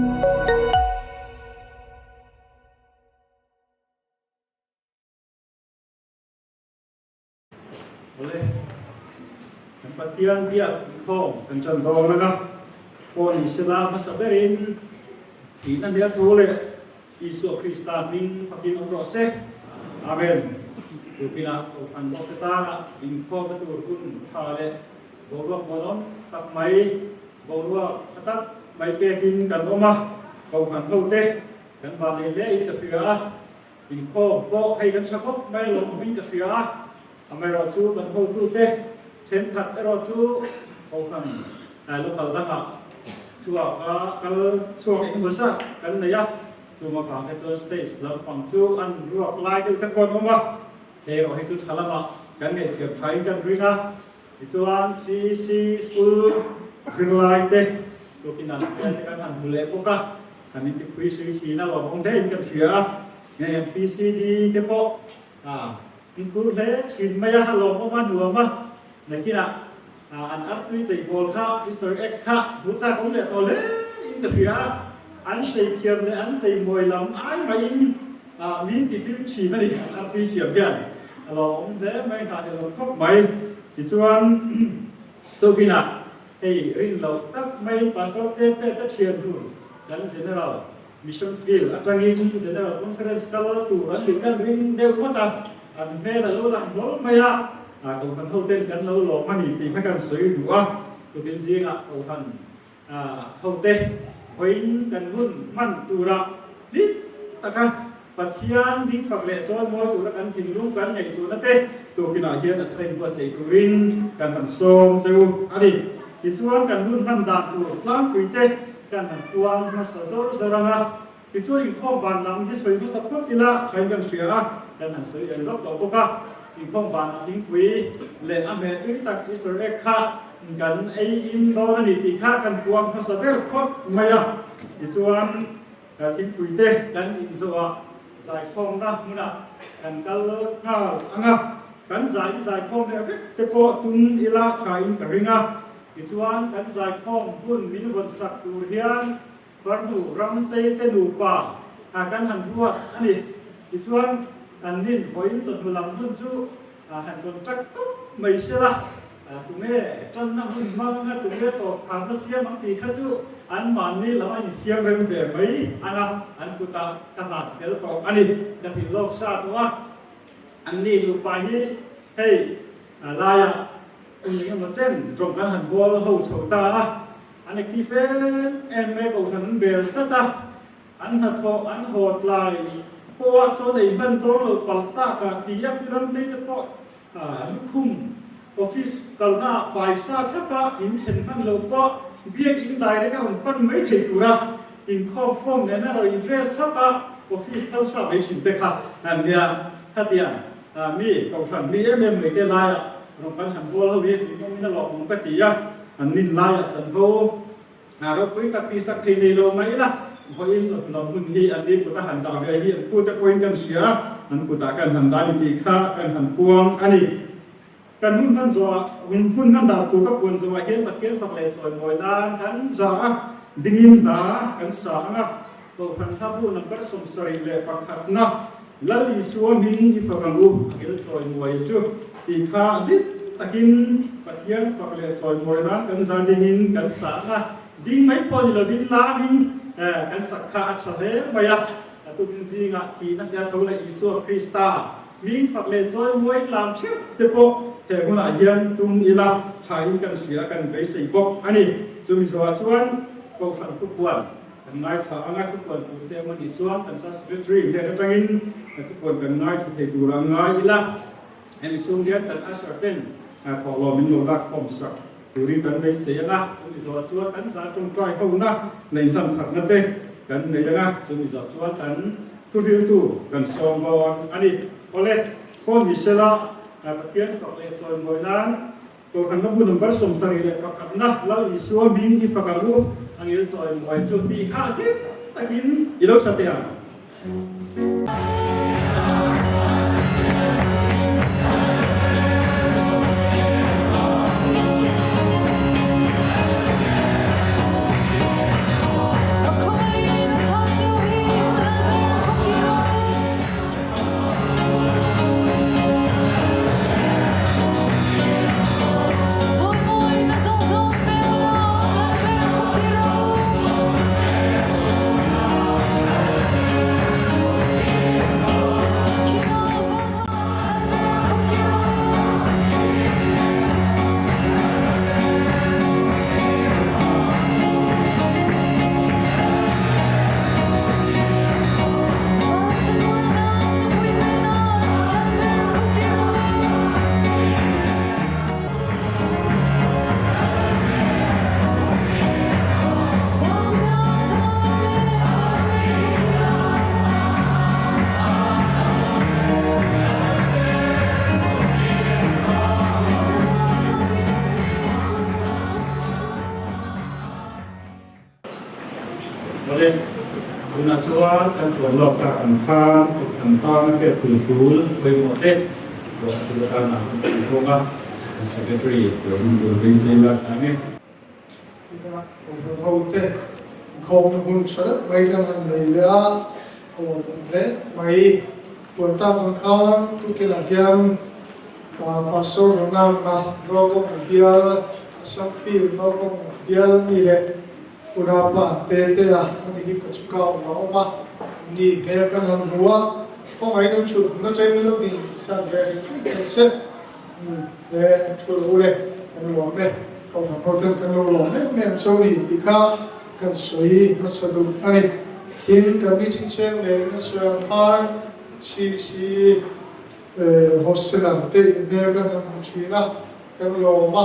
Awle, kan Pathian biak inkhawm kan ṭan dawn anga pawh ni sela hmasa berin tihna nia thu leh Isua Krista hming fakin awm rawh se. Amen. Tukinah Kohhran bawkte tana inkhawmna tur hun tha leh boruak muanawm tak mai, boruak tha tak mai pekin kan awm a, Kohhran hote kan vanneih hle in ka hria a, inkhawm pawh hei kan tha khawp mai alawm in ka hria a, amaherawhchu kan hotute thenkhat erawh chu Kohhran Local dangah chhuak a kal chhuak eng emaw zat kan nei a, chung avang te chuan stage lampang chu an ruak lai deuh te pawh an awm a, hei erawh hi chu tha lamah kan ngaihthiam thain kan ring a, tichuan CC school zirlai te tukin an hmel te kan han hmu leh bawk a, kan intipui sui thin a lawmawm hle in kan hria a, nge PCD te pawh a inphur hle thin mai a, a lawmawm a nuam a, nakinah An artui cheibawl kha Easter egg kha hmu chak awm leh tawh hle in ka hria a, an chei thiam leh an chei mawi lam ai maiin min ti hlim thin a ni, an artui siam hian a lo awm hle mai, nghah leh lo khawp mai. Tichuan tukinah hei rin loh tak mai Pastor Tete te thian hun kan General Mission Field atangin General Conference kal tur an nih kan ring deuh ngawt a, an hmel a lo lang hlawl mai a, Kohhran hoten kan lo lawm a ni tih kha kan sawi duh a, tukin zingah Kohhran hote vawiin kan hun hman tura hlim taka Pathian ding fak leh chawi mawi tura kan thinlung kan ngaihtuahna te tukinah hian a thar inbuatsaih turin kan han sawm che u a ni. Tichuan kan hun hman dan tur tlangpui te Kan han puang hmasa zawr zawr ang a, tichuan inkhawm ban lam hi sawi hmasa phawt ila thain kan hria a, kan han sawi eng zawk tawh bawk a. Inkhawm ban a thingpui leh a hmeh tui tak Easter egg kha kan ei in dawn a ni tih kha kan puang hmasa ber phawt mai a. Tichuan thingpui te kan inzawh a, zaikhawmna hmunah kan kal nghal ang a, kan zai zaikhawm leh vek te pawh tum ila thain ka ring a. Tichuan, kan zaikhawm hun min vawn sak tur hian Farnu Ramtei te nupa kan han ruat a ni. Tichuan, an nin vawiin chawhnu lam hun chu han contract tawp mai se la, tunge tanna hun hmang a, tunge tawp kharna siam ang tih kha chu anmahni lam a insiam rem ve mai ang a, an kutah ka hlan fel tawh a ni. Ka hrilh lawk sa tawh a, anni nupa hi hei laiah Kum eng emaw chen rawng kan han bawl ho chho ta a, an active em em mai kohhran an bel tlat a, an hnathawh an haw tlai pawh ah chuan ei hman dawn loh palh tak ah ti a pi Ramtei te pawh lukhum office kalna ah paisa thlap a in thlen hman loh pawh biak in direct a rawn pan mai thei tur a inkhawm form nena rawn in dress thlap a office kal sa mai thin te kha an nia khatiang Mi kohhran mi em em mai te laiah rawng kan han bual ho hi hlimawmin a lawmawm ka ti a, an nin laiah chanvo ropui tak tih sak thei nei lo mai ila, vawiin chawhnu lam hun hi an ni kut a han dah ve hi an pute pawhin kan hria a, an kutah kan han dah ni tih kha kan han puang a ni. Kan hun hman zawhah, hun hman dan tur ka puan zawhah hian Pathian fak leh chawimawi nan kan za a, dingin hna kan sa ang a, Kohhran hla bu number 71 na Lal Isua hming i fak ang u a ngil chawimawi chu tih kha hlim takin Pathian fak leh chawimawi nan kan za dingin kan sa ang a, ding mai pawh ni lovin lamin kan sak kha a tha hle mai a, a tukin zingah thihna hliah tho leh Isua Krista Hming fak leh chawimawi lam theuh te pawh he hunah hian tum ila thain kan hria kan beisei bawk a ni. Chumi zawhah chuan Kohhran thupuan kan ngaithla ang a, thupuan tur te awm a nih chuan kan Church Secretary hnen atangin thupuan kan ngaithla thei turah ngai ila, hemi chhung hian kan usher ten thawhlawm min lo lak khawm sak turin kan beisei ang a, chumi zawhah chuan kan zah tawngtai hona leh inhlan khatna te kan nei ang a, chumi zawh chuan kan Thuhriltu kan sawm dawn a ni. Awle, Paul Michel-a Pathian fak leh chawimawi nan Kohhran Hlabu number 71 na Lal Isua hming i fak ang u a ngil chawimawi chu tih kha hlim takin i lo sa teh ang. Awle, tunah chuan kan puan lawk tak ang khan Kohhran tana hriat tur tul pawimawh te ruah tur atana kan hawng a, kan Secretary lo hmun tur beisei la tha nge. Tuna Kohhran hote inkhawmna hmun tha deuh mai kan han nei leh a, a lawmawm hle mai. Puan tak ang khan tukinah hian Pastor Ronaldo-a Naupang bial, Assam Field Naupang bial mi leh Unaupa Tetea a ni hi ka chu ka awm a awm a, ni hmel kan han hmu a, khawngaih an thut hmun atangin lo din san ve reng reng teh se. Le an thu lo le, kan lawm e, Kohhran ho ten kan lo lawm em em cho ni tih kha kan sawi hmasa duh a ni. Tin, kan meeting cheng nen in a sawi ang khan CC Hostel-ah te inhmel kan han hmu thin a, kan lawm a,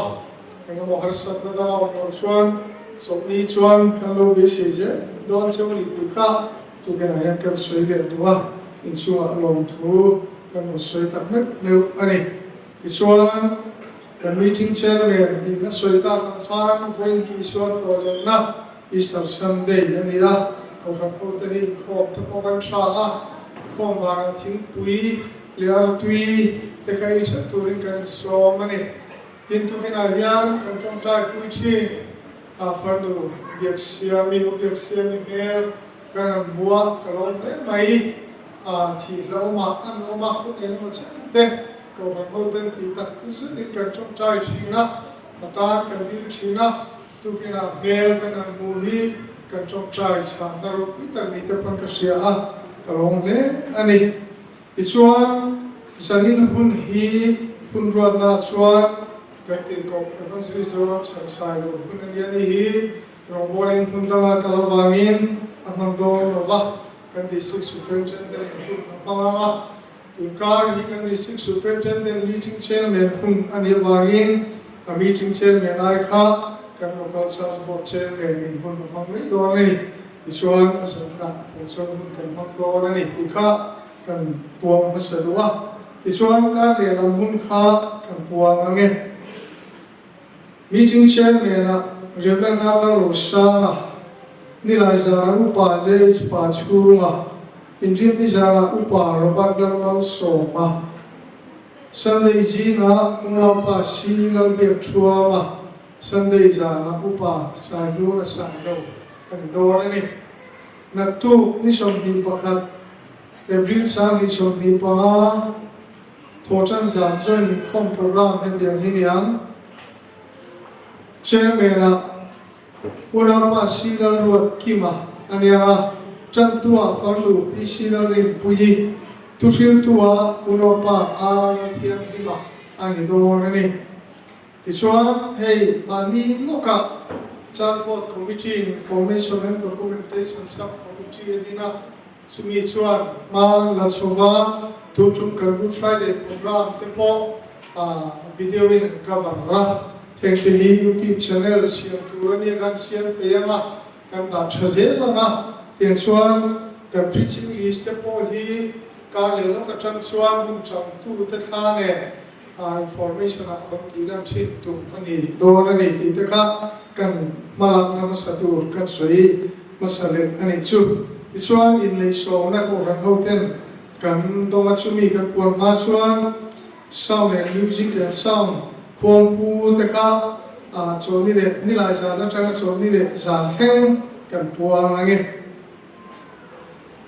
engemaw harsatna dang a awm loh chuan chawlhni chuan kan lo beisei zel dawn cheu a ni tih kha tukinah hian kan sawi leh duh a, inchungah lawmthu kan rawn sawi tak meuh meuh a ni. Tichuan, kan meeting chairman in a sawi tak ang khan vawiin hi Isua thawh lehna Easter Sunday a ni a, Kohhran hote hi inkhawm te pawh kan tha a, inkhawm vanah thingpui leh artui te kha ei that turin kan insawm a ni. Tin, tukinah hian kan tawngtai pui thin a, farnu Biaksiami, U Biaksiami hmel kan han hmu a, ka lawm hle mai. A thih hlauhawmah an awm a, hun engemaw chen te Kohhran hoten tih tak zetin kan tawngtai thin a, a tan kan dil thin a. Tukinah hmel kan han hmuh hi kan tawngtai chhanna ropui tak ni te pawn ka hria a, ka lawm hle a ni. Tichuan, zanin hun hi hun ruatnaah chuan kan tirhkoh Evangelist Zoram chhansai lo hun a nia ni hi rawngbawlin hmun danga kal avangin a hmang dawn lo va, kan District Superintendent hun a hmang ang a. Tunkar hi kan District Superintendent Meeting Chairman hun a nih avangin a Meeting Chairman ai kha kan Local Church Board Chairman in hun a hmang mai dawn a ni. Tichuan a zanah tel chuan hun kan hmang dawn a ni tih kha kan puang hmasa duh a. Tichuan kar lehlam hun kha kan puang ang e. Meeting Chairman-ah Rev. Arnold Rosanga, Nilai zana Upa JH Pa chhunga Inrinni zana Upa Robert Lalmalsawma, Sunday zinga Unaupa C Lalbiakthuama, Sunday zana Upa Saihluna Sailo a ni dawn a ni. Naktuk ni 21, April 2025, Thawhṭan zan joint inkhawm programme hetiang hi niang. Chairman-ah Unaupa C Lalruat Kima a niang a, ṭantu-ah farnu PC Lalrinpuii, thuhriltu-ah Unaupa R Lalthianghlima a ni dawn a ni. Tichuan, hei mahni lawkah Church Board Committee Information and Documentation Sub-Committee a din a, Chumi chuan hma la chhova tun tum kan Good Friday program te pawh video in an cover a, heng te hi YouTube channel siam tur a nia kan siam peih ang a, kan dah tha zel ang a, tiang chuan kan preaching list te pawh hi kar leh lawk atang chuan hun chang tu te thla nen information ah rawn tih lan thin tum a ni dawn a ni tih te kha kan hmalakna hmasa tur kan sawi hmasa leh a nih chu. Tichuan inneihsawmna Kohhran ho ten kan dawng a chumi kan puan hma chuan sound and music and sound khuangpu te kha chawlhni leh nilai zan atanga chawlhni leh zan thleng kan puang ang e.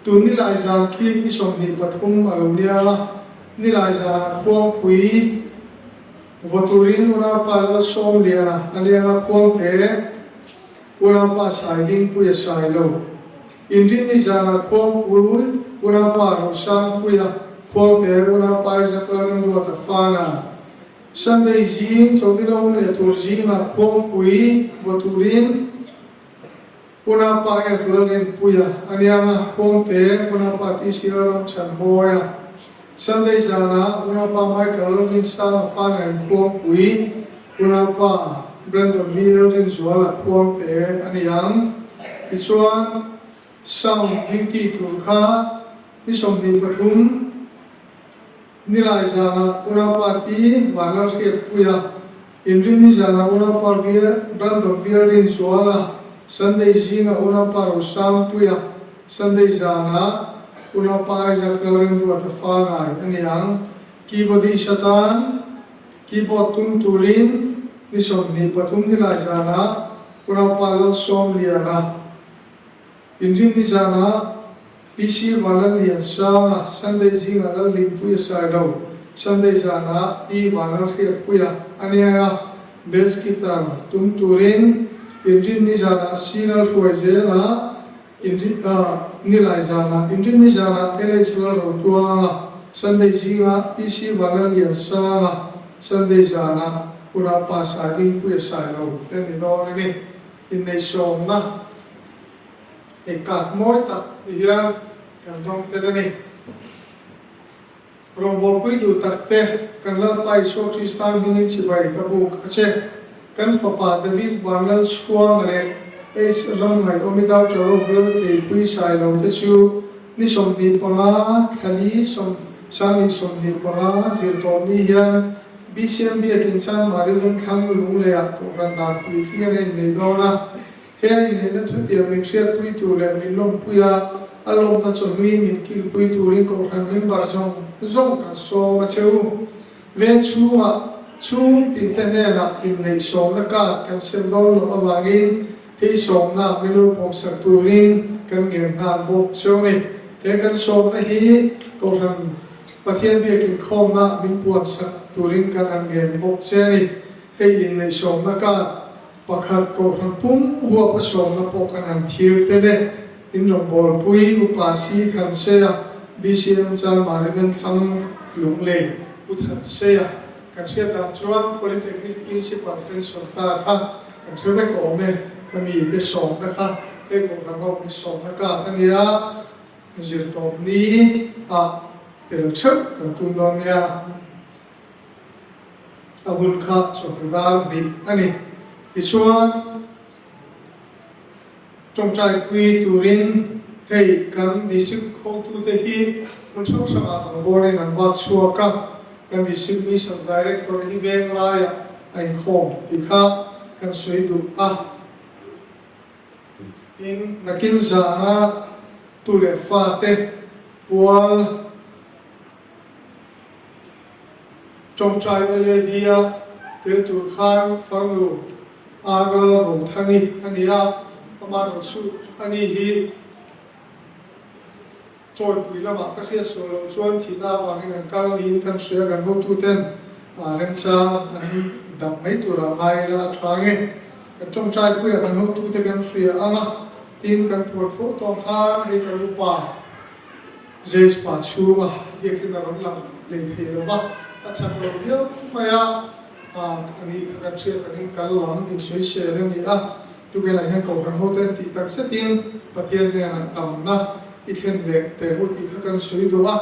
Tun nilai zan khi ni 23 a lo nia a, nilai zanah khuangpui Vawturin unaupa Lalsawmliana a leng a khuangte Unaupa Sai Dingpuia Sai lo. Inrinni zanah Khuangpui Unaupa Rosangpuia Khuangte Unaupa Isaac Lalrinruata Fana Sunday zing Chawlhni lo awm leh tur zingah Khuangpui vaw turin Unaupa F Lalrinpuia a nianga Khuangte Unaupa TC Lalramchhanmawia Sunday zanah Unaupa Michael Lalrinsanga Fana in Khuangpui Unaupa Brandon hi Lalrinzuala Khuangte a ni ang. Tichuan, sound duty tur kha ni 23 Nilai zanah Unaupa T Vanlalhriatpuia, Inrinni zanah Unaupa Brandon Rinzuala. Sunday zinga Unaupa Rosangpuia, Sunday zanah Unaupa Isaac Lalrinruata fa ngai a ni ang. Keyboardist atan keyboard tum turin ni 23 nilai zanah Unaupa Lalsawmliana, Inrinni zanah PC Vanlalliansanga, Sunday zingah Lalhlimpuia Sailo, Sunday zanah Pi Vanlalhriatpuia a nia a, Bass guitar tum turin Inrinni zanah C Lalhruai zela Inrin Nilai zanah Inrinni zanah LH Lalrotluanga, Sunday zingah PC Vanlalliansanga, Sunday zanah Unau Pa Saidingpuia Sailo te ni dawn a ni. Inneihsawmna. Hei kak mawi tak ti hian kan dawng tel a ni. Rawngbawlpui duh tak te, kan Lalpa Isua Krista hmingin chibai ka buk a che. Kan fapa David Vanlalchhuanga leh H Ramngaihawmi Daughter of Lalkeipui Sailo te chu ni 25 thlali sawm sangni 25 zir tawh ni hian BCM Biakin Chanmari Vengthlang Lungleiah Kohhran dan puitling an innei dawn a. He inneihna thutiam min hriatpui tur leh min lawmpui a, a lawmna chawhlui min kilpui turin Kohhran member zawng zawng kan sawm a che u. Veng chhungah chhung tinte hnenah inneih sawmna card kan sem dawn loh avangin hei sawmna min lo pawmsak turin kan ngen nghal bawk che u ni. He kan sawmna hi Kohhran Pathian biakinkhawmna min puansak turin kan han ngen bawk che a ni. Hei inneih sawmna card Pakhat Kohhran pum huap a sawmna pawh kan han thir tel e. In rawngbawlpui Upa Si Thanseia, BCM Chanmari Venthlang Lunglei Pu Thanseia kan hriat dan chuan Polytechnic Principal pension ta kha kan hre vek awm e. Khami te sawmna kha hei Kohhran ho min sawmna kât a nia, zirtawp ni ah tel theuh kan tum dawn nia. A hun kha chawhnu dar hnih a ni. Tichuan, tawngtaipui turin hei kan district khawtute hi hmun hrang hrangah rawn bawrin an vak chhuak a, kan district missions director hi veng laiah a inkhawm tih kha kan sawi duh a. Tin, nakin zana tu leh fate pual. Tawngtai LAD-a tel tur khan farnu Arlal Rothangi a ni a, amah rawn chhuh a ni hi Tawipui lamah ka hriat sual loh chuan thihna avangin an kal niin kan hria, kan hotuten remchang an dap mai turah ngai ila a tha nge. Kan tawngtaipuia kan hotute kan hria ang a, tin kan puan fo tawng khan hei kan upa James pa chhunga biakin a rawn lang lei thei lo va, a chak lo viau mai a, a ni kha kan hriat angin kal lam insawisel a ni a, tukinah hian Kohhran hote an tih tak zetin Pathian hnenah damna i thlen leh teh u tih kha kan sawi duh a,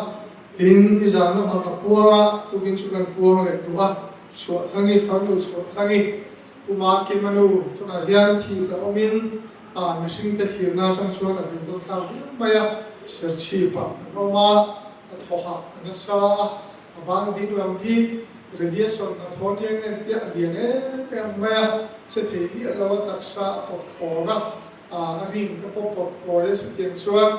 tin nizan lamah ka puang a, tukin chu kan puang leh duh a, Chhuahthangi, farnu Chhuahthangi, Pu Makima nu tunah hian thih la awmin a mihringte thlirna atang chuan a beidawng thlak viau mai a, serchhipah an awm a, a thawhah a nasa a, a ban ding lam hi radiation a thawn eng en te a lian em em mai a, che thei miah lo a taksa a pawt khawr a, a ring te pawh pawt kawi a chutiang chuan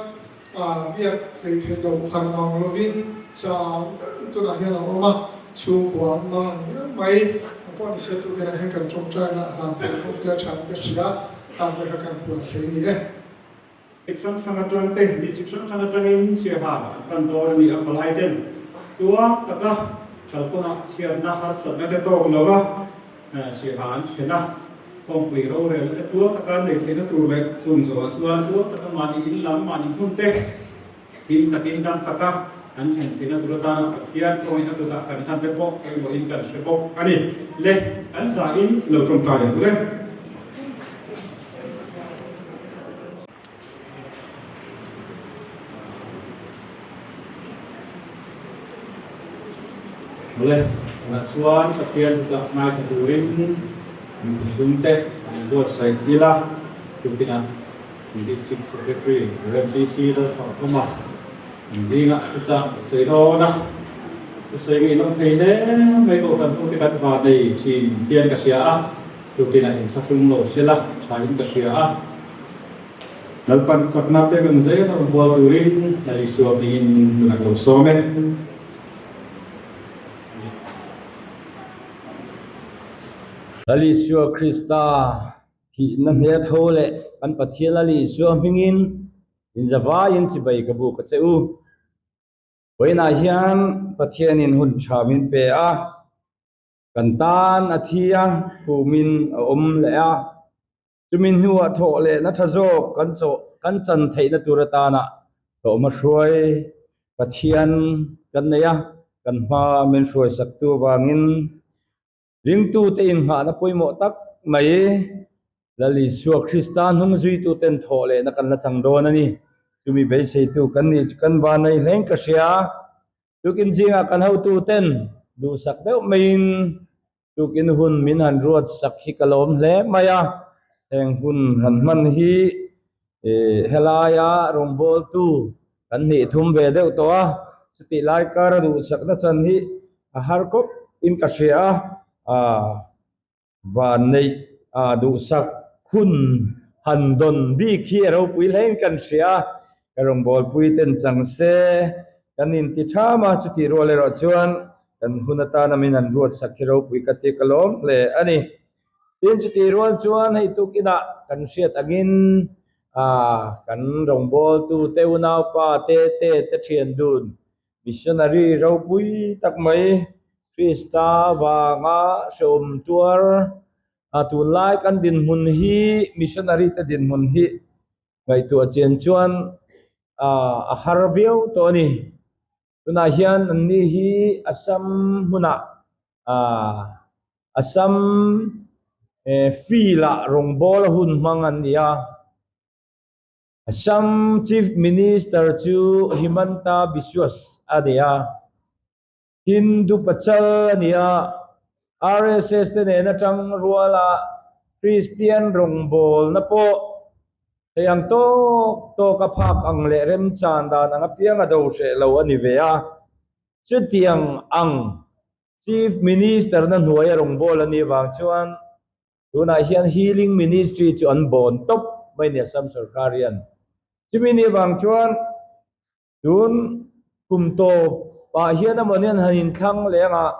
biak hlei theih loh har mang lovin chau deuh tunah hian a awm a, chhungkua an mang ang viau mai. A pawh ni se tukinah hian kan tawngtaina a hlan tur pawh thil a tha in ka hria, khang te kha kan puan thei a ni e. State hrang hrang atang te, district hrang hrang atangin Siaha an pan dawn a ni a, palai ten tluang taka kalkawngah chhiatna harsatna te tawk lo a, Siaha an thlen a, khawmpui rorelna te tluang taka an neih theihna tur leh chung zawhah chuan tluang taka mahni in lam, mahni hmun te him takin dam taka an thlen theihna tur atana Pathian kawngin a kutah kan hlan te pawh pawimawhin kan hre bawk a ni. Le, kan zahin lo tawngtai ang le. Awle, tunah chuan Pathian chak ngaithla turin mi thinlung te an buatsaih ila, tukinah District Secretary Rev DC Lalfakawma an zingah thuchah a sawi dawn a, thusawi ngaihnawm thei hle mai Kohhran hute kan va nei thin hian ka hria a, tukinah inthlahrung lo sela thain ka hria a. Lalpan chakna pek ang zel a rawn bual turin Lal Isua hmingin tunah ka lo sawm e. Lal Isua Krista thihna hmel tho leh kan Pathian Lal Isua hmingin inzavaiin chibai ka buk a che u. Vawiinah hian Pathianin hun tha min pe a, kan tan a thi a, khumin a awm leh a. Chumi hnuah thawh lehna tha zawk kan chawh kan chan theihna tur atana thawhhma hruai Pathian kan nei a, kan hma min hruaisaktu avangin ringtute inghahna pawimawh tak mai Lal Isua Krista hnung zuituten thawh lehna kan la chang dawn a ni. Chumi beiseitu kan nih chu kan van nei hleng ka hria. Tukin zingah kan hotuten duhsak deuh maiin Tukin hun min han ruat sak hi ka lawm hle mai a, heng hun han hman hi helaia rawngbawltu kan hnih thum ve deuh tawh a, chutih lai kara duhsakna chan hi a har kawp in ka hria a, van neih duhsak hun han dawn bik hi a ropui hle in kan hria a, ka rawngbawlpui ten chang se kan inti tham a, chutih rual erawh chuan Kan hun atana min han ruat sak hi ropui ka ti ka lawm hle a ni. Tin chutih rual chuan hei tukinah kan hriat angin ah kan rawngbawltu te unaupa te te te thian dun missionary ropui tak mai Krista vanga hrehawm tuar a tunlai kan dinhmun hi missionary te dinhmun hi ngaihtuah chian chuan ah a har viau tawh a ni. Tunah hian anni hi Assam hmunah aah Assam eh field ah rawngbawla hun hmang an ni a. Assam Chief Minister chu Himanta Biswas a ni a. Hindu Pachal a ni a. RSS te nen atang ruala Kristian rawngbawlna pawh Hei ang tawk tawk a phak ang leh remchan dan ang apiang a do hreh lo a ni ve a. Chutiang ang Chief Minister na hnuai a rawngbâwl a nih vang chuan tunah hian Healing Ministry chu an bawn tawp mai a ni Assam sorkar hian. Chumi nih vang chuan Tun kum tawp ah hian amaw nen han inthlang leh anga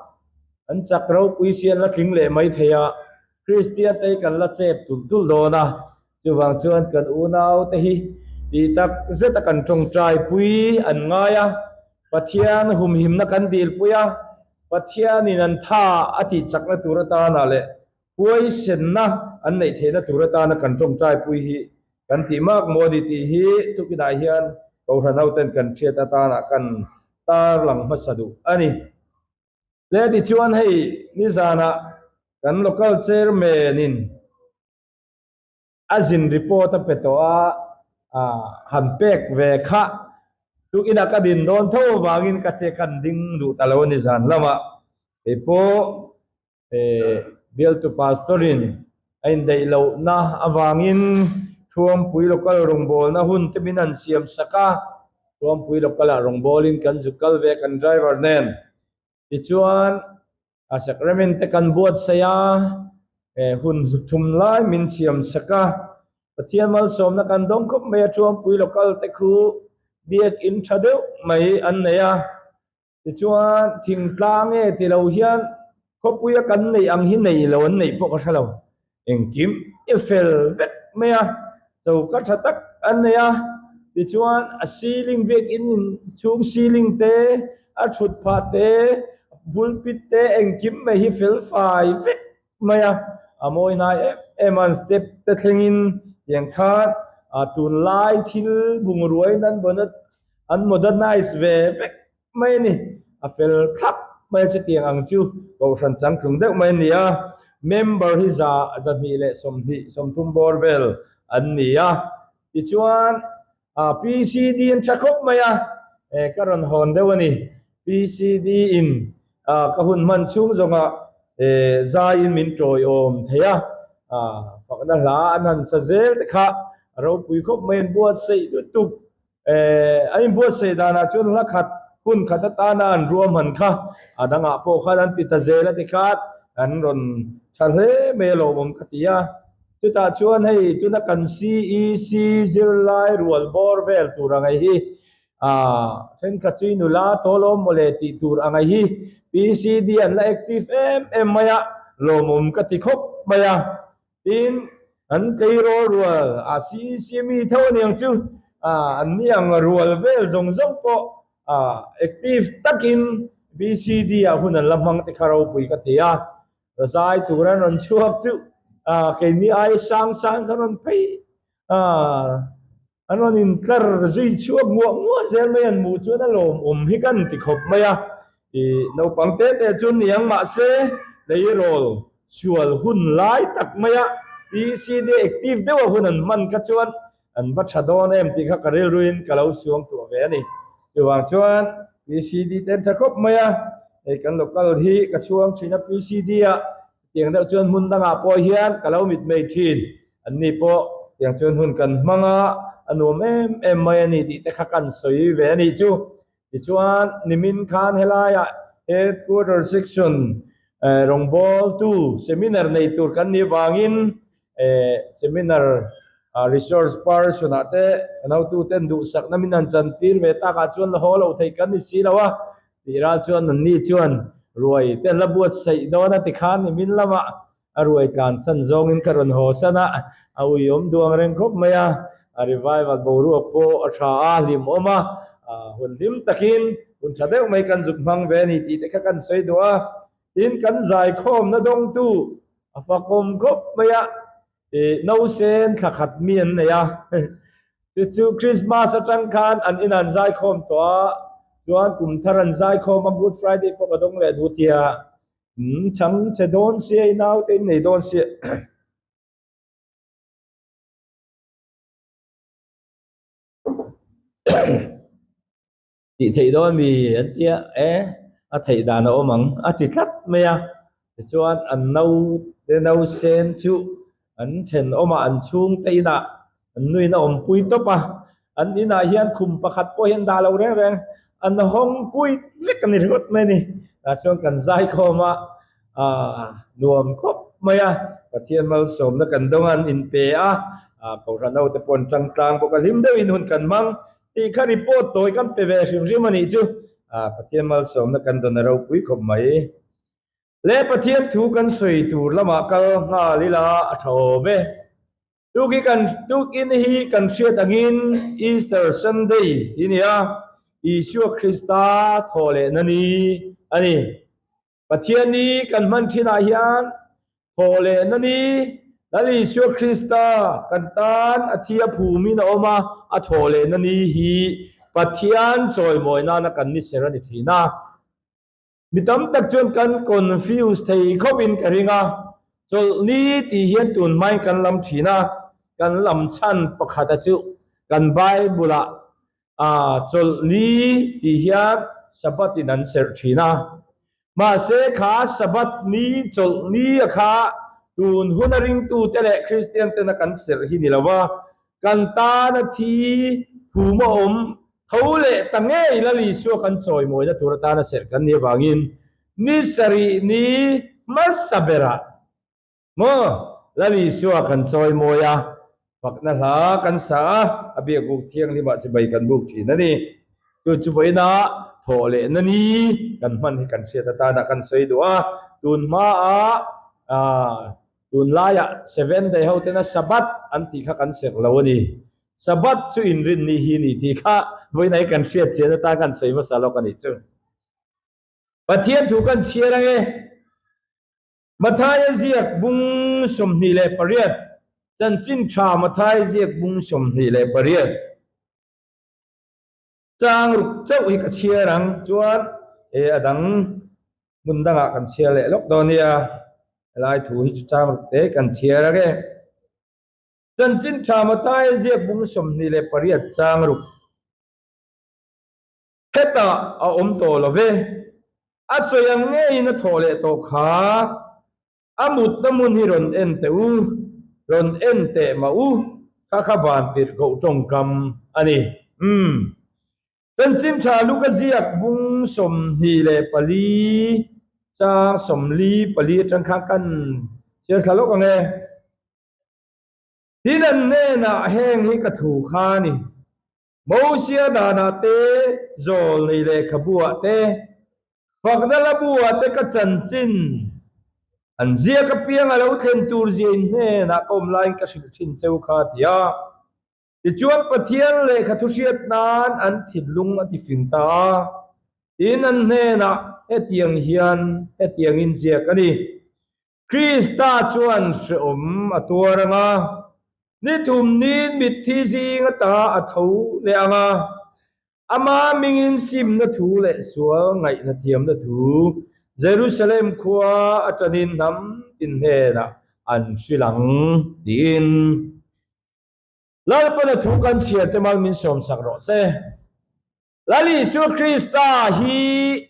an chak ropui si an la tling leh mai thei a, Kristian te hi kan la chep tulh tulh dawn a, chuvang chuan kan unau te hi tih tak zet a kan tawngtai pui an ngai a, Pathian humhimna kan dilpui a, Pathianin an tha a tih chakna tur atana leh huaisenna an neih theihna tur atana kan tawngtai pui hi Kan tih mak maw ni tih hi tukinah hian Kohhran hoten kan hriat atana kan tarlang hmasa duh a ni. Hle tichuan hei nizanah kan local chairman in a zin report a pe tawh a, han pek ve kha tukinah ka din dawn tho avangin ka te kan ding duh ta lo a ni zan lamah. Hei pawh Bialtu Pastor-in a indaih lohna avangin Thuampui Local rawngbawlna hun te min han siam sak a, Thuampui Local-ah rawngbawlin kan zuk kal ve kan driver nen. Tichuan, a sacrament te kan buatsaih a, hun thum lai min siam sak a, Pathian malsawmna kan dawng khawp mai a, Thuampui Local te khu biakin tha deuh mai an nei a. Tichuan, thingtlang nge ti lo hian khawpuia kan neih ang hi nei lo an neih pawh ka hre lo. Engkim i fel vek mai a, choka tha tak an nei a. Tichuan, a ceiling biakinn in chhung ceiling te, a thut phah te, pulpit te engkim mai hi fel fai vek mai a. A mawi hnai em em a, an step te thlengin tiang khan tunlai thil bungruain an bonnet An modernize ve vek mai a ni. A fel thlap mai a, chutiang ang chu Kohhran changtlung deuh mai a ni a. Member hi za 200 leh 20, 30 bawr vel an ni a. Tichuan PCD an tha khawp mai a, ka rawn hawn deuh a ni. PCD in ka hun hman chhung zawnga zaiin min tawiawm thei a, fakna hla an han sa zel te kha a ropui khawp mai, an buatsaih lutuk. A inbuatsaih danah chuan hla khat hun khat atana an ruahman kha a dangah pawh khan an ti ta zel a ti khat an rawn tha hle mai a lawmawm ka ti a. Chutah chuan hei tuna kan CEC zirlai rual bawr vel tur ang hi ah thenkhat chu i nula tawlawm mawle tih tur ang hi PCD an la active em em mai a, lawmawm ka ti khawp mai a. Tin, an tleirawl rual ah CEC mi tho aniang chu ah an ni ang rual vel zawng zawng pawh ah active takin PCD ah hun an la hmang te kha ropui ka ti a. Razai tur an rawn chhuak chu keini ai sang sang kha rawn phei an rawn intlar zui chhuak nguah nguah zel mai an hmuh chuan a lawmawm hi kan ti khawp mai a. Ih naupang te te chu niang mahse tleirawl sual hun lai tak mai a PCD active deuha hun an hman kha chuan an va tha dawn em tih kha ka rilruin ka lo suang tuah ve a ni. Chuvang chuan PCD te an tha khawp mai a, hei kan local hi ka chhuang thin a PCD ah tiang deuh chuan hmun dangah pawh hian ka lo mit mai thin. An ni pawh tiang chuan hun kan hmang a, a nuam em em mai a ni tih te kha kan sawi ve a nih chu. Tichuan nimin khan helaiah Headquarter Section rawngbawltu seminar nei tur kan nih vangin seminar resource person ah te kan hotuten duhsakna min han chantir ve takah chuan la haw lo theih kan ni si lo a tih ral chuan anni chuan ruai te an la buatsaih dawn a tikhan nimin lamah A ruai tlan san zawngin ka rawn haw san a, a uiawm duang reng khawp mai a, a revival boruak pawh a tha a, hlimawm a, hun hlim takin hun tha deuh mai kan zuk hmang ve a ni tih te kha kan sawi duh a, tin kan zaikhawmna dawngtu a fakawm khawp mai a, ih nausen thla khat mi an nei a, chu chu Christmas atang khan an inah an zaikhawm tawh a, chuan kum thar an zaikhawm a, Good Friday pawh ka dawng leh duh tia. Umm chhang che dawn sia i naute in nei dawn sia. Tih theih dawn mi an tia e a theih dan a awm ang a ti tlat mai a tichuan an naute nausen chu an thenawmah an chhungte inah an nuin a awmpui tawp a an inah hian khum pakhat pawh hian dah lo reng reng an hawng kuit vek a ni ringawt mai a ni tah chuan kan zaikhawm a aah nuam khawp mai a Pathian malsawmna kan dawng a an inpe a ah kohhran ho te pawh an tang tlang bawk a hlim deuhin hun kan hmang tih kha report tawi kan pe ve hrim hrim a nih chu ah Pathian malsawmna kan dawn a ropui khawp mai. Le Pathian thu kan sawi tur lamah kal nghal ila a tha awm e. Tuki kan tukin hi kan hriat angin Easter Sunday hi ni a, Isua Krista thawh lehna ni a ni. Pathian ni kan hman thinah hian thawh lehna ni Lal Isua Krista kan tan a thi a phumin a awm a, a thawh lehna ni hi Pathian chawimawi nana kan ni ser a ni thin a. Mi tam tak chuan kan confuse thei khawpin ka ring a, chawlhni tih hian tun hmain kan lam thin a, kan lam chhan pakhata chu kan Bible-ah chawlhni tih hian Sabbath in an serh thin a, mahse kha Sabbath ni chawlhni a kha tun huna ringtute leh Kristian tena kan serh hi ni lo va, kan tana thi phum a awm Tho leh ta ngei Lal Isua kan chawimawina tur atana serh kan nih avangin ni sarih ni hmasa berah maw Lal Isua kan chawimawi a, fakna hla kan sa a, a biakbuk thianghlimah chibai kan buk thin a ni. Chu chu vawiina thawh lehna ni kan hman hi kan hriat atana kan sawi duh a, tun hmaah tunlaiah Seventh Day ho tena Sabbath an tih kha kan serh lo a ni. Sabbath chu inrinni hi ni tih kha vawiinah hi kan hriat chian atan kan sawi hmasa lawk a nih chu. Pathian thu kan chhiar ang e. Mathaia ziak bung 28, chanchin tha Mathaia ziak bung 28. Chang ruk chauh hi ka chhiar ang chuan e a dang hmun dangah kan chhiar leh lawk dawn nia. Helai thu hi chu chang ruk te kan chhiar ang e. Chanchin tha Mathaia ziak bung 28 chang ruk. Hetah a awm tawh lo ve. A sawi ang ngeiin a thawh leh tawh kha. A mutna hmun hi rawn en teh u, rawn en teh mah u, kha kha van tirh koh tawngkam a ni. Umm. Chanchin tha Luka ziak bung 24 chang 44 atang khan kan chhiar thla lawk ang e. Tin an hnenah heng hi ka thu kha a ni, Mosia danah te, zawlnei lehkhabuah te, fakna labuah te ka chanchin an ziak apiang a lo thlen tur zia in hnenah ka awm laiin ka hrilh thin cheu kha a ti a. Tichuan Pathian lehkha thu hriat nan an thinlung a tifing ta a, tin an hnenah hetiang hian hetiangin ziak a ni. Krista chuan hrehawm a tuar ang a, ni thum niin mitthi zing ata a tho leh ang a, ama mingin simna thu leh sual ngaihna thiamna thu Jerusalem khua atangin hnam tin hnenah an hrilh ang, tiin Lalpana thu kan chhiar te mal min sawmsak rawh se. Lal Isua Krista hi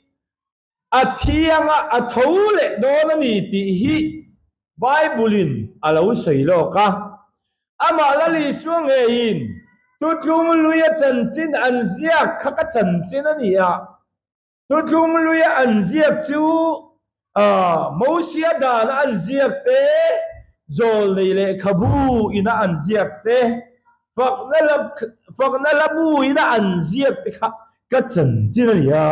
a thianga a tho leh dawn a ni tih hi Bible-in a lo sawi lawk a. Amah Lal Isua ngeiin Thutlung Luia chanchin an ziak kha ka chanchin a ni a. Thutlung Luia an ziak chu Mosia dana an ziak te, Zawlnei lehkhabu ina an ziak te, fakna labu ina an ziak te kha ka chanchin a ni a.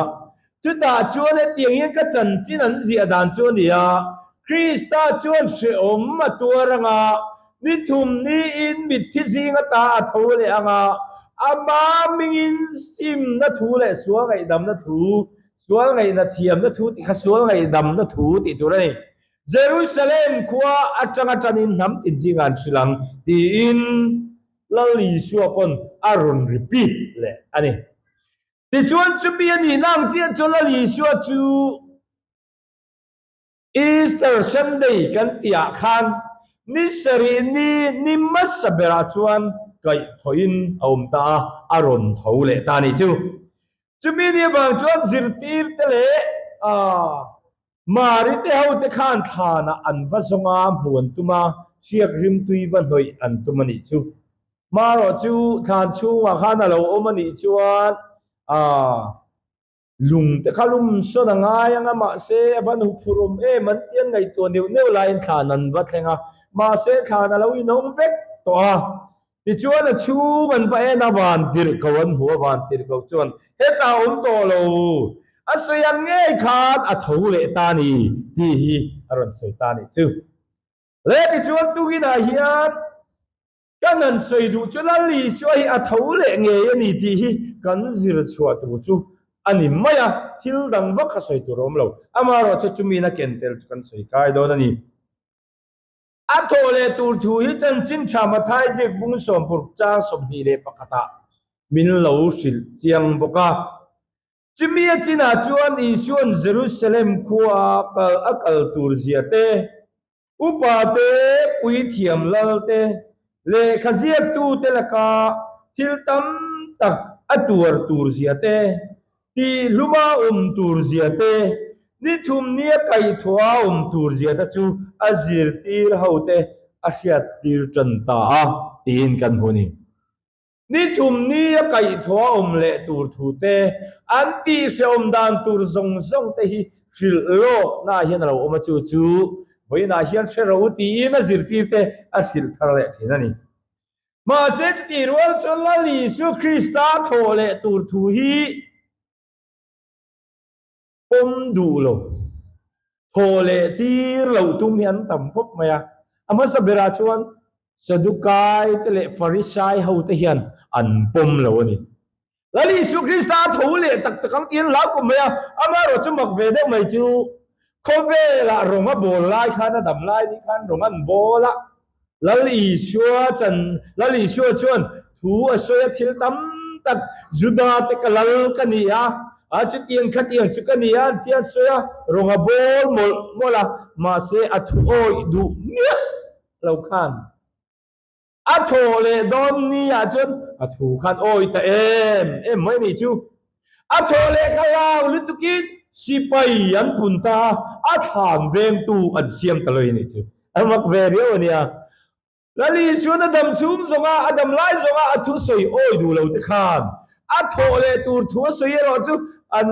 Chutah chuan hetiang hian ka chanchin an ziah dan chu a ni a, Krista chuan hrehawm a tuar ang a, ni thum niin mitthi zing ata a tho leh ang a, ama mingin simna thu leh sual ngaihdamna thu Sual ngaihna thiamna thu tih kha sual ngaihdamna thu tih tur a ni. Jerusalem khua atanga tanin hnam tin zingah an hrilh ang tiin Lal Isua pawn a rawn repeat leh a ni. Tichuan chumi a nihna ang chiah chuan Lal Isua chu Easter Sunday kan tihah khan ni sarih ni ni hmasa berah chuan kaihthawhin a awm ta a, a rawn tho leh ta a nih chu. Chumi ni avang chuan zirtirte leh Mari te hote khan thlanah an va zawng a, hmu an tum a, hriak rimtui va hnawih an tum a nih chu. Hmarawh chu thlan chhungah khan a lo awm a nih chuan Lung te kha lum sawn a ngai ang a, mahse a van huphurh awm em an ti an ngaihtuah neuh neuh laiin thlan an va thleng a, mahse thlan a lo inawm vek tawh a. Tichuan a chhung an va en a, van tirhko an hmu a, van tirhko chuan hetah a awm tawh lo, a sawi ang ngei khan a tho leh ta a ni tih hi a rawn sawi ta a nih chu. Le tichuan tukinah hian Kan han sawi duh chu Lal Isua hi a tho leh ngei a ni tih hi kan zir chhuah tur chu a ni mai a, thil dang vak kha sawi tur a awm lo. Amaherawh chu chumiin a ken tel chu kan sawi kai dawn a ni. A thawh leh tur thu hi chanchin tha Mathai ziak bung sawmpur chang 21 ah min lo hrilh chiang bawk a. Chumi a chinah chuan Isua'n Jerusalem khua kal a kal tur zia te, Upa te, puithiam lal te, lehkha ziaktute laka thil tam tak a tuar tur zia te, tihhluma awm tur zia te, ni thum nia kaihthawha awm tur zia te chu a zirtir hote a hriattir tan ta a tiin kan hmu a ni. Ni thum ni a kaihthawh a awm leh tur thu te, an tihhrehawm dan tur zawng zawng te hi hrilh lawknaah hian a lo awm a, chu chu vawiinah hian hre ro tiin a zirtir te a hrilh thar leh thin a ni. Mahse chutih rual chuan Lal Isua Krista thawh leh tur thu hi pawm duh lo, thaw leh tir loh tum hi an tam khawp mai a. A hmasa berah chuan Sadukai te leh Farisai ho te hian an pawm lo a ni. Lal Isua Krista a tho leh tak tak ang tiin hlau khawp mai a, amaherawh chu mak ve deuh mai chu khawvelah rawng a bawl lai khan a dam lai ni khan rawng an bawl a, Lal Isua chan, Lal Isua chuan thu a sawi a thil tam tak, Juda te ka lal ka ni a, a chutiang khatiang chu ka ni a an ti a sawi a, rawng a bawl mawlh mawlh a, mahse a thu awih duh miah lo khan a thawh leh dawn ni ah chuan a thu khan awih ta em em mai a nih chu. A thawh leh kha hlau lutukin sipai an pun ta a, a thlan vengtu an siam ta lawih a nih chu. A mak ve riau a nia. Lal Isuan a dam chhung zawnga, a dam lai zawnga a thusawi awi duh lo te khan a thawh leh tur thu a sawi erawh chu an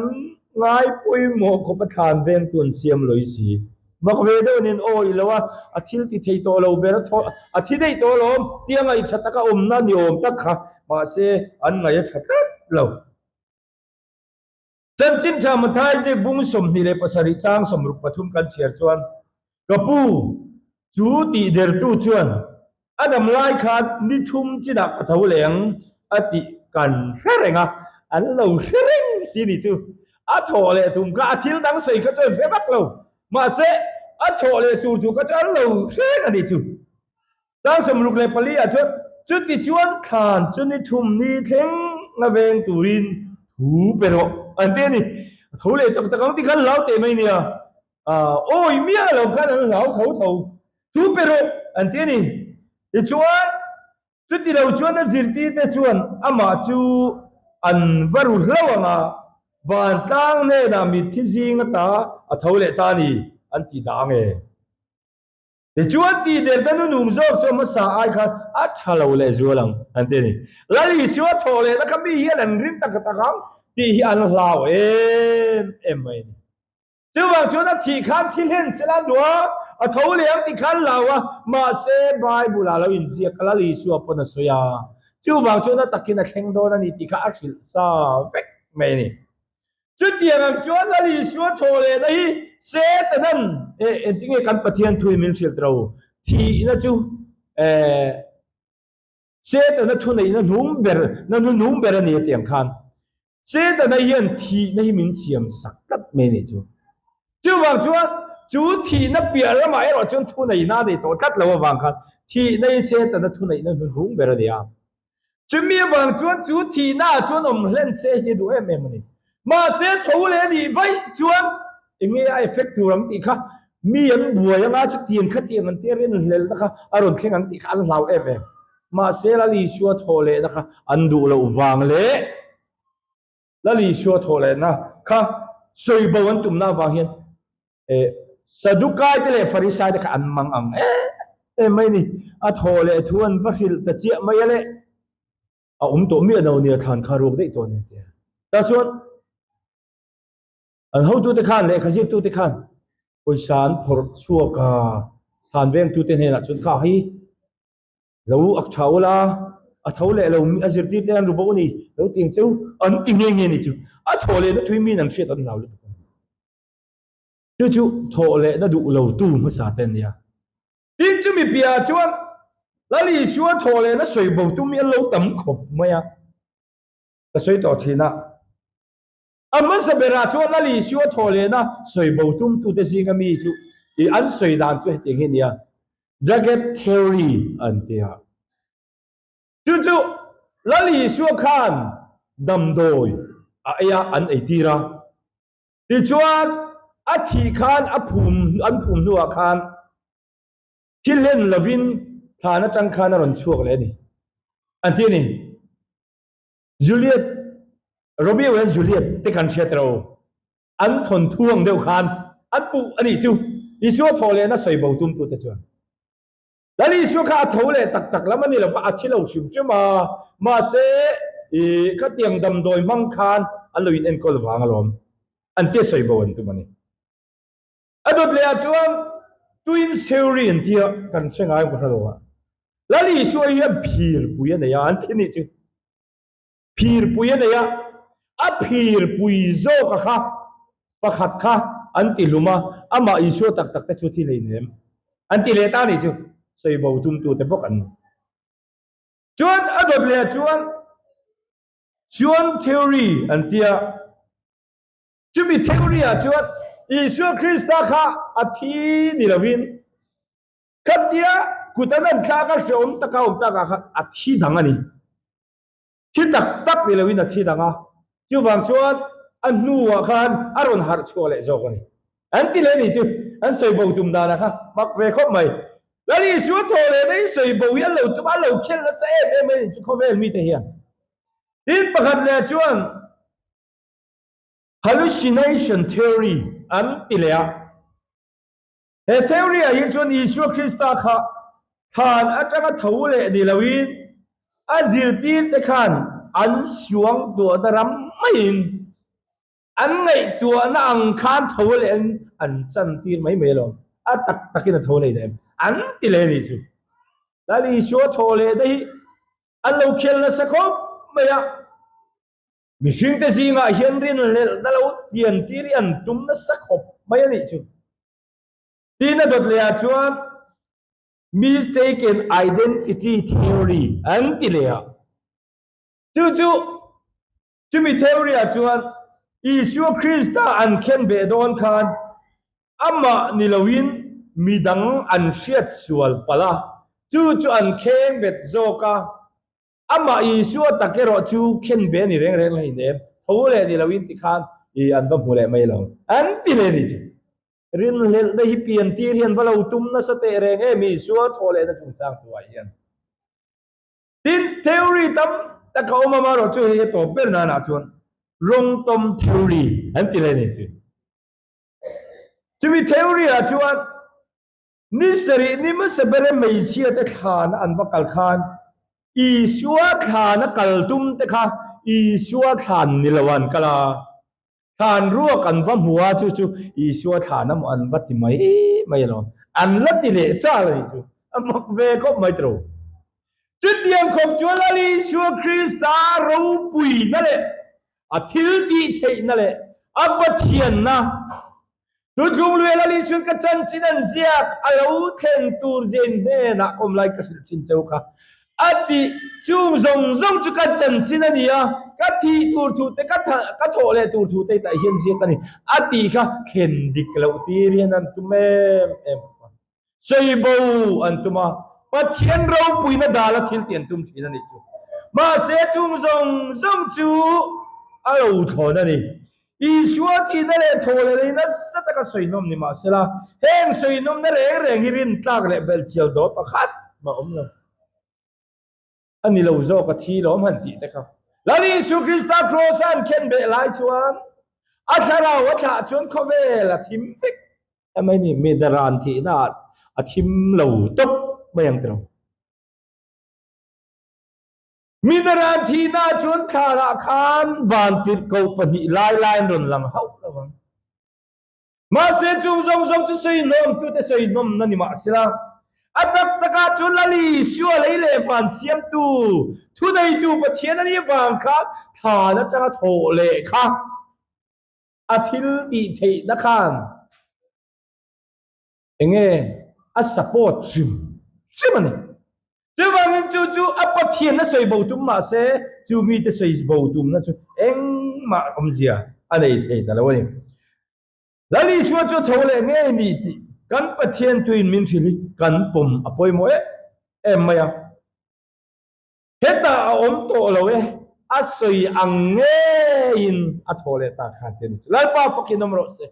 ngai pawimawh khawp a thlan vengtu an siam lawih si. Mak ve deuh nen awi lo a, a thil ti thei tawh lo ber a thaw, a thi daih tawh alawm tia ngaihṭha taka awmna ni awm tak kha, mahse an ngaih a ṭha tlat lo. Chanchin ṭha Mathai zik bung 27 chang 63 kan chhiar chuan, Ka pu, chu tihdertu chuan a dam lai khan ni thum chinah ka tho leh ang a tih kan hre reng a, an lo hre reng si ni chu. A thawh leh tum kha a thil dang sawi kha chuan hre vak lo, mahse a thawh leh tur thu kha chu an lo hre reng a ni chu. Chang 64 ah chuan, Chuti chuan thlan chu ni thum ni thleng a veng turin thu pe rawh an ti a ni. A tho leh tak tak ang ti khan hlau teh mai nia. Awi miah lo khan an hlau tho tho. Thu pe rawh an ti a ni. Tichuan, chuti lo chuan a zirtirte chuan amah chu an va ru hlauh ang a, vantlang hnenah mitthi zing ata a tho leh ta a ni an ti dah ang e. Tichuan tihderna nu nung zawk chu a hmasa ai khan a tha lo leh zual ang an ti a ni. Lal Isua thawh lehna kha mi hian an ring tak tak ang tih hi an hlau em em mai a ni. Chuvang chuan a thih khan thi hlen se la duh a, a tho leh ang tih khan hlau a, mahse Bible ah lo inziak a Lal Isua pawn a sawi a, chuvang chuan a takin a thleng dawn a ni tih kha a hrilh sa vek mai a ni. Chutiang ang chuan Lal Isua thawh lehna hi Setanan eh engtinge kan Pathian thu hi min hrilh tiro? Thihna chu eh Setana thuneihna hnung ber na hnunung ber a ni a tiang khan Setana hian thihna hi min siam sak tlat mai a nih chu. Chuvang chuan chu thihna piah ramah erawh chuan thuneihna a nei tawh tlat lo avang khan thihna hi Setana thuneihna hnunung ber a ni a. Chumi avang chuan chu thihna ah chuan awm hlen se hi a duh em em a ni. Mahse tho leh a nih vaih chuan enge a effect tur ang tih kha mi an buai anga chutiang khatiang an tia rin hlelhna kha a rawn thleng ang tih kha an hlau em em. Mahse Lal Isua thawh lehna kha an duh loh vang leh Lal Isua thawh lehna kha sawi bo an tumna avang hian Eh, Sadukai te leh Farisai te kha an mang ang em em mai ni. A thaw leh thu an va hrilh ta chiah mai a le. A awm tawh miah lo nia thlan kha ruak daih tawh nen tia. Tah chuan an hotute khan lehkha zirtute khan pawisa an phawrh chhuak a, thlan vengtute hnenah chuan kha hi lo ak tha ula, a tho leh lo a zirtir te an ru bo a ni, lo ti ang cheu an ti nghe nghe ni chu. A thaw lehna thui min an hriat an hlau lutuk a ni. Chu chu thawh lehna duh lo tu hmasa te an nia. Tin chumi piahah chuan Lal Isua thawh lehna sawi bo tum hi an lo tam khawp mai a, ka sawi tawh thin a. A hmasa berah chuan Lal Isua thawh lehna sawi bo tum tute zinga mi chu ih an sawi dan chu hetiang hi a nia, Jagged Theory an ti a. Chu chu Lal Isua khan damdawi a ei a, an eitir a. Tichuan, a thih khan a phum an phum hnuah khan thil hlen lovin thlan atang khan a rawn chhuak leh a ni. An ti a ni. Juliet, Romeo and Juliet te kan hriat ro. An thawnthu ang deuh khan an puh a nih chu. Isua thawh lehna sawi bo tumtute chuan. Lal Isua kha a tho leh tak tak lam a ni lo va, a thi lo hrim hrim a, mahse i khatiang damdawi hmang khan an lo in enkawl vang alawm, an tia sawi bo an tum a ni. A dawt leh ah chuan Twins Theory an tia kan hre ngai ka hre lo a, Lal Isua hian phirpui a nei a, an ti nih chu. Phirpui a nei a, a phirpui zawka kha pakhat kha an ti hlum a, amah Isua tak tak te chu thi hleinem an ti leh ta nih chu sawi bo tumtute bawk an ni. Chuan a dawt leh ah chuan Chuan Theory an ti a, chumi theory ah chuan Isua Krista kha a thi ni lovin khatia kut an an thlak a hrehawm taka awm takah khan a thi dang a ni. Thi tak tak ni loin a thi dang a, chuvang chuan a hnuah khan a rawn harh chhuah leh zawk a ni. An ti leh ni chu, an sawi bo tum danah kha mak ve khawp mai. Lal Isua thaw leh na in sawi bo hi an lo tum a, an lo khelh nasa em em mai ni chu khawvel mite hian. Tin pakhat leh chuan hallucination theory an ti leh a. He theory ah hi chuan Isua Krista kha thlan atanga tho leh ni loin a zirtirte khan an suangtuahna ram maiin an ngaihtuahna ang khan tho leh an chantir mai mai alawm. A tak takin a tho leh em? An ti leh a nih chu. Lal Isua thaw leh daih hi an lo khel nasa khawp mai a. Mihringte zingah hian rinhlelhna lo pian tir hi an tum nasa khawp mai a nih chu. Tin a dawt lehah chuan mistaken identity theory an ti leh a. Chu chu chumi theory ah chuan Isua Krista an khen beh dawn khan amah ni loin midang an hriat sual palh a, chu chu an kheng bet zawk a. Amah Isua tak erawh chu khen beh a ni reng reng hleinem, tho leh ni loin tikhan i an va hmu leh mai lo an ti leh a ni chu. Rinhlelhna hi pian tir hian va lo tum nasa teh reng em Isua thaw lehna chungchang tuah hian. Tin, theory tam tak a awm a, amaherawh chu hei a tawp ber nanah chuan rawngtawm theory an ti leh a ni chu. Chumi theory ah chuan ni sarih ni hmasa bere hmeichhia te thlana an va kal khan Isua thlana kal tum te kha Isua thlan ni lo an kal a. Thlan ruak an va hmu a, chu chu Isua thlan a maw an va ti mai mai alawm. An la ti leh chal a nih chu. A mak ve khawp mai tiro. Chutiang khawp chuan Lal Isua Krista ropuina leh a thil tih theihna leh a Pathianna Thuthlung luia Lal Isuan ka chanchin an ziak a lo thlen tur zin hnenah awm lai ka hrilh thin cheu kha a ti. Chung zawng zawng chu ka chanchin a ni a, ka thih tur thu te, ka ka thawh leh tur thu te tah hian ziak a ni a tih kha thlen dik loh tir hian an tum em em bawk a. Sawi bo an tum a, Pathian ropuina dala thil tih an tum thin a nih chu. Mahse chung zawng zawng chu a lo thlawn a ni. Isua thihna leh thaw leh lei nasa taka sawi nawm ni mahsela, heng sawi nawmna reng reng hi rintlak leh belhchial dawl pakhat mah awm lo. A ni lo zawk a thi lawm han tih te kha. Lal Isu Krista Kraws a an khen beh lai chuan a thlarau a thlah chuan khawvel a thim vek a mai ni. Mi daran thihna ah a thim lo tawp mai ang tiro. Mi daran thihna ah chuan thlarah khan vantirhkoh pahnih lai lai an rawn lang hauh lo ang. Mahse chung zawng zawng chu sawihnawmtute sawihnawmna ni mahsela, a tak takah chuan Lal Isua lei leh van siamtu, thuneitu Pathian a nih vang khan thlan atanga thawh leh kha a thil tih theihna khan enge a support hrim hrim a ni. Chuvangin chu chu a Pathianna sawi bo tum mahse chu mite sawi bo tumna chu engmah awmzia a nei thei ta lo a ni. Lal Isua chu a tho leh ngei ni tih kan Pathian tuin min hrilh hi kan pawm a pawimawh em em mai a. Hetah a awm tawh lo e, a sawi ang ngeiin a tho leh ta kha ti a ni. Lalpa fakin awm rawh se.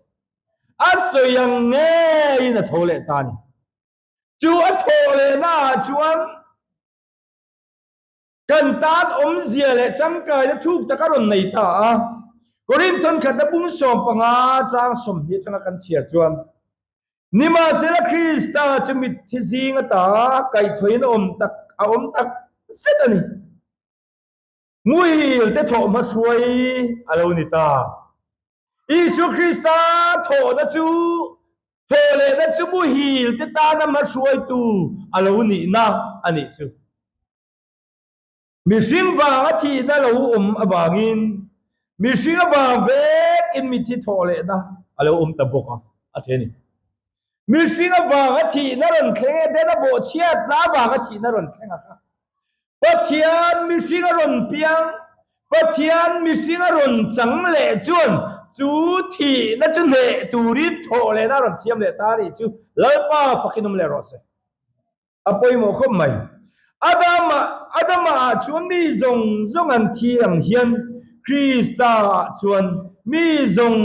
A sawi ang ngeiin a tho leh ta a ni. Chu a thawh lehna ah chuan kan tan awmzia leh tangkaina thuk tak a rawn nei ta a. Korinthon khatna bung 15 chang 20 atanga kan chhiar chuan, Nimahsela Krista chu mitthi zing ata kaihthawhin a awm tak a awm tak zet a ni. Muhil te thawh hmahruai a lo ni ta. Isua Krista thawhna chu thawh lehna chu muhil te tana hmahruaitu a lo nihna a nih chu. Mihring vanga thihna lo awm avangin mihring avang vekin mitthi thawh lehna a lo awm ta bawk a, a ti a ni. Mihring avanga thihna rawn thleng e, den a bawhchhiatna avanga thihna rawn thleng a kha. Pathian mihring a rawn piang, Pathian mihring a rawn chang leh chuan chu thihna chu hneh turin thawh lehna a rawn siam leh ta a nih chu Lalpa fakin awm leh rawh se. A pawimawh khawp mai. Adama, Adama ah chuan mi zawng zawng an thi ang hian Krista ah chuan mi zawng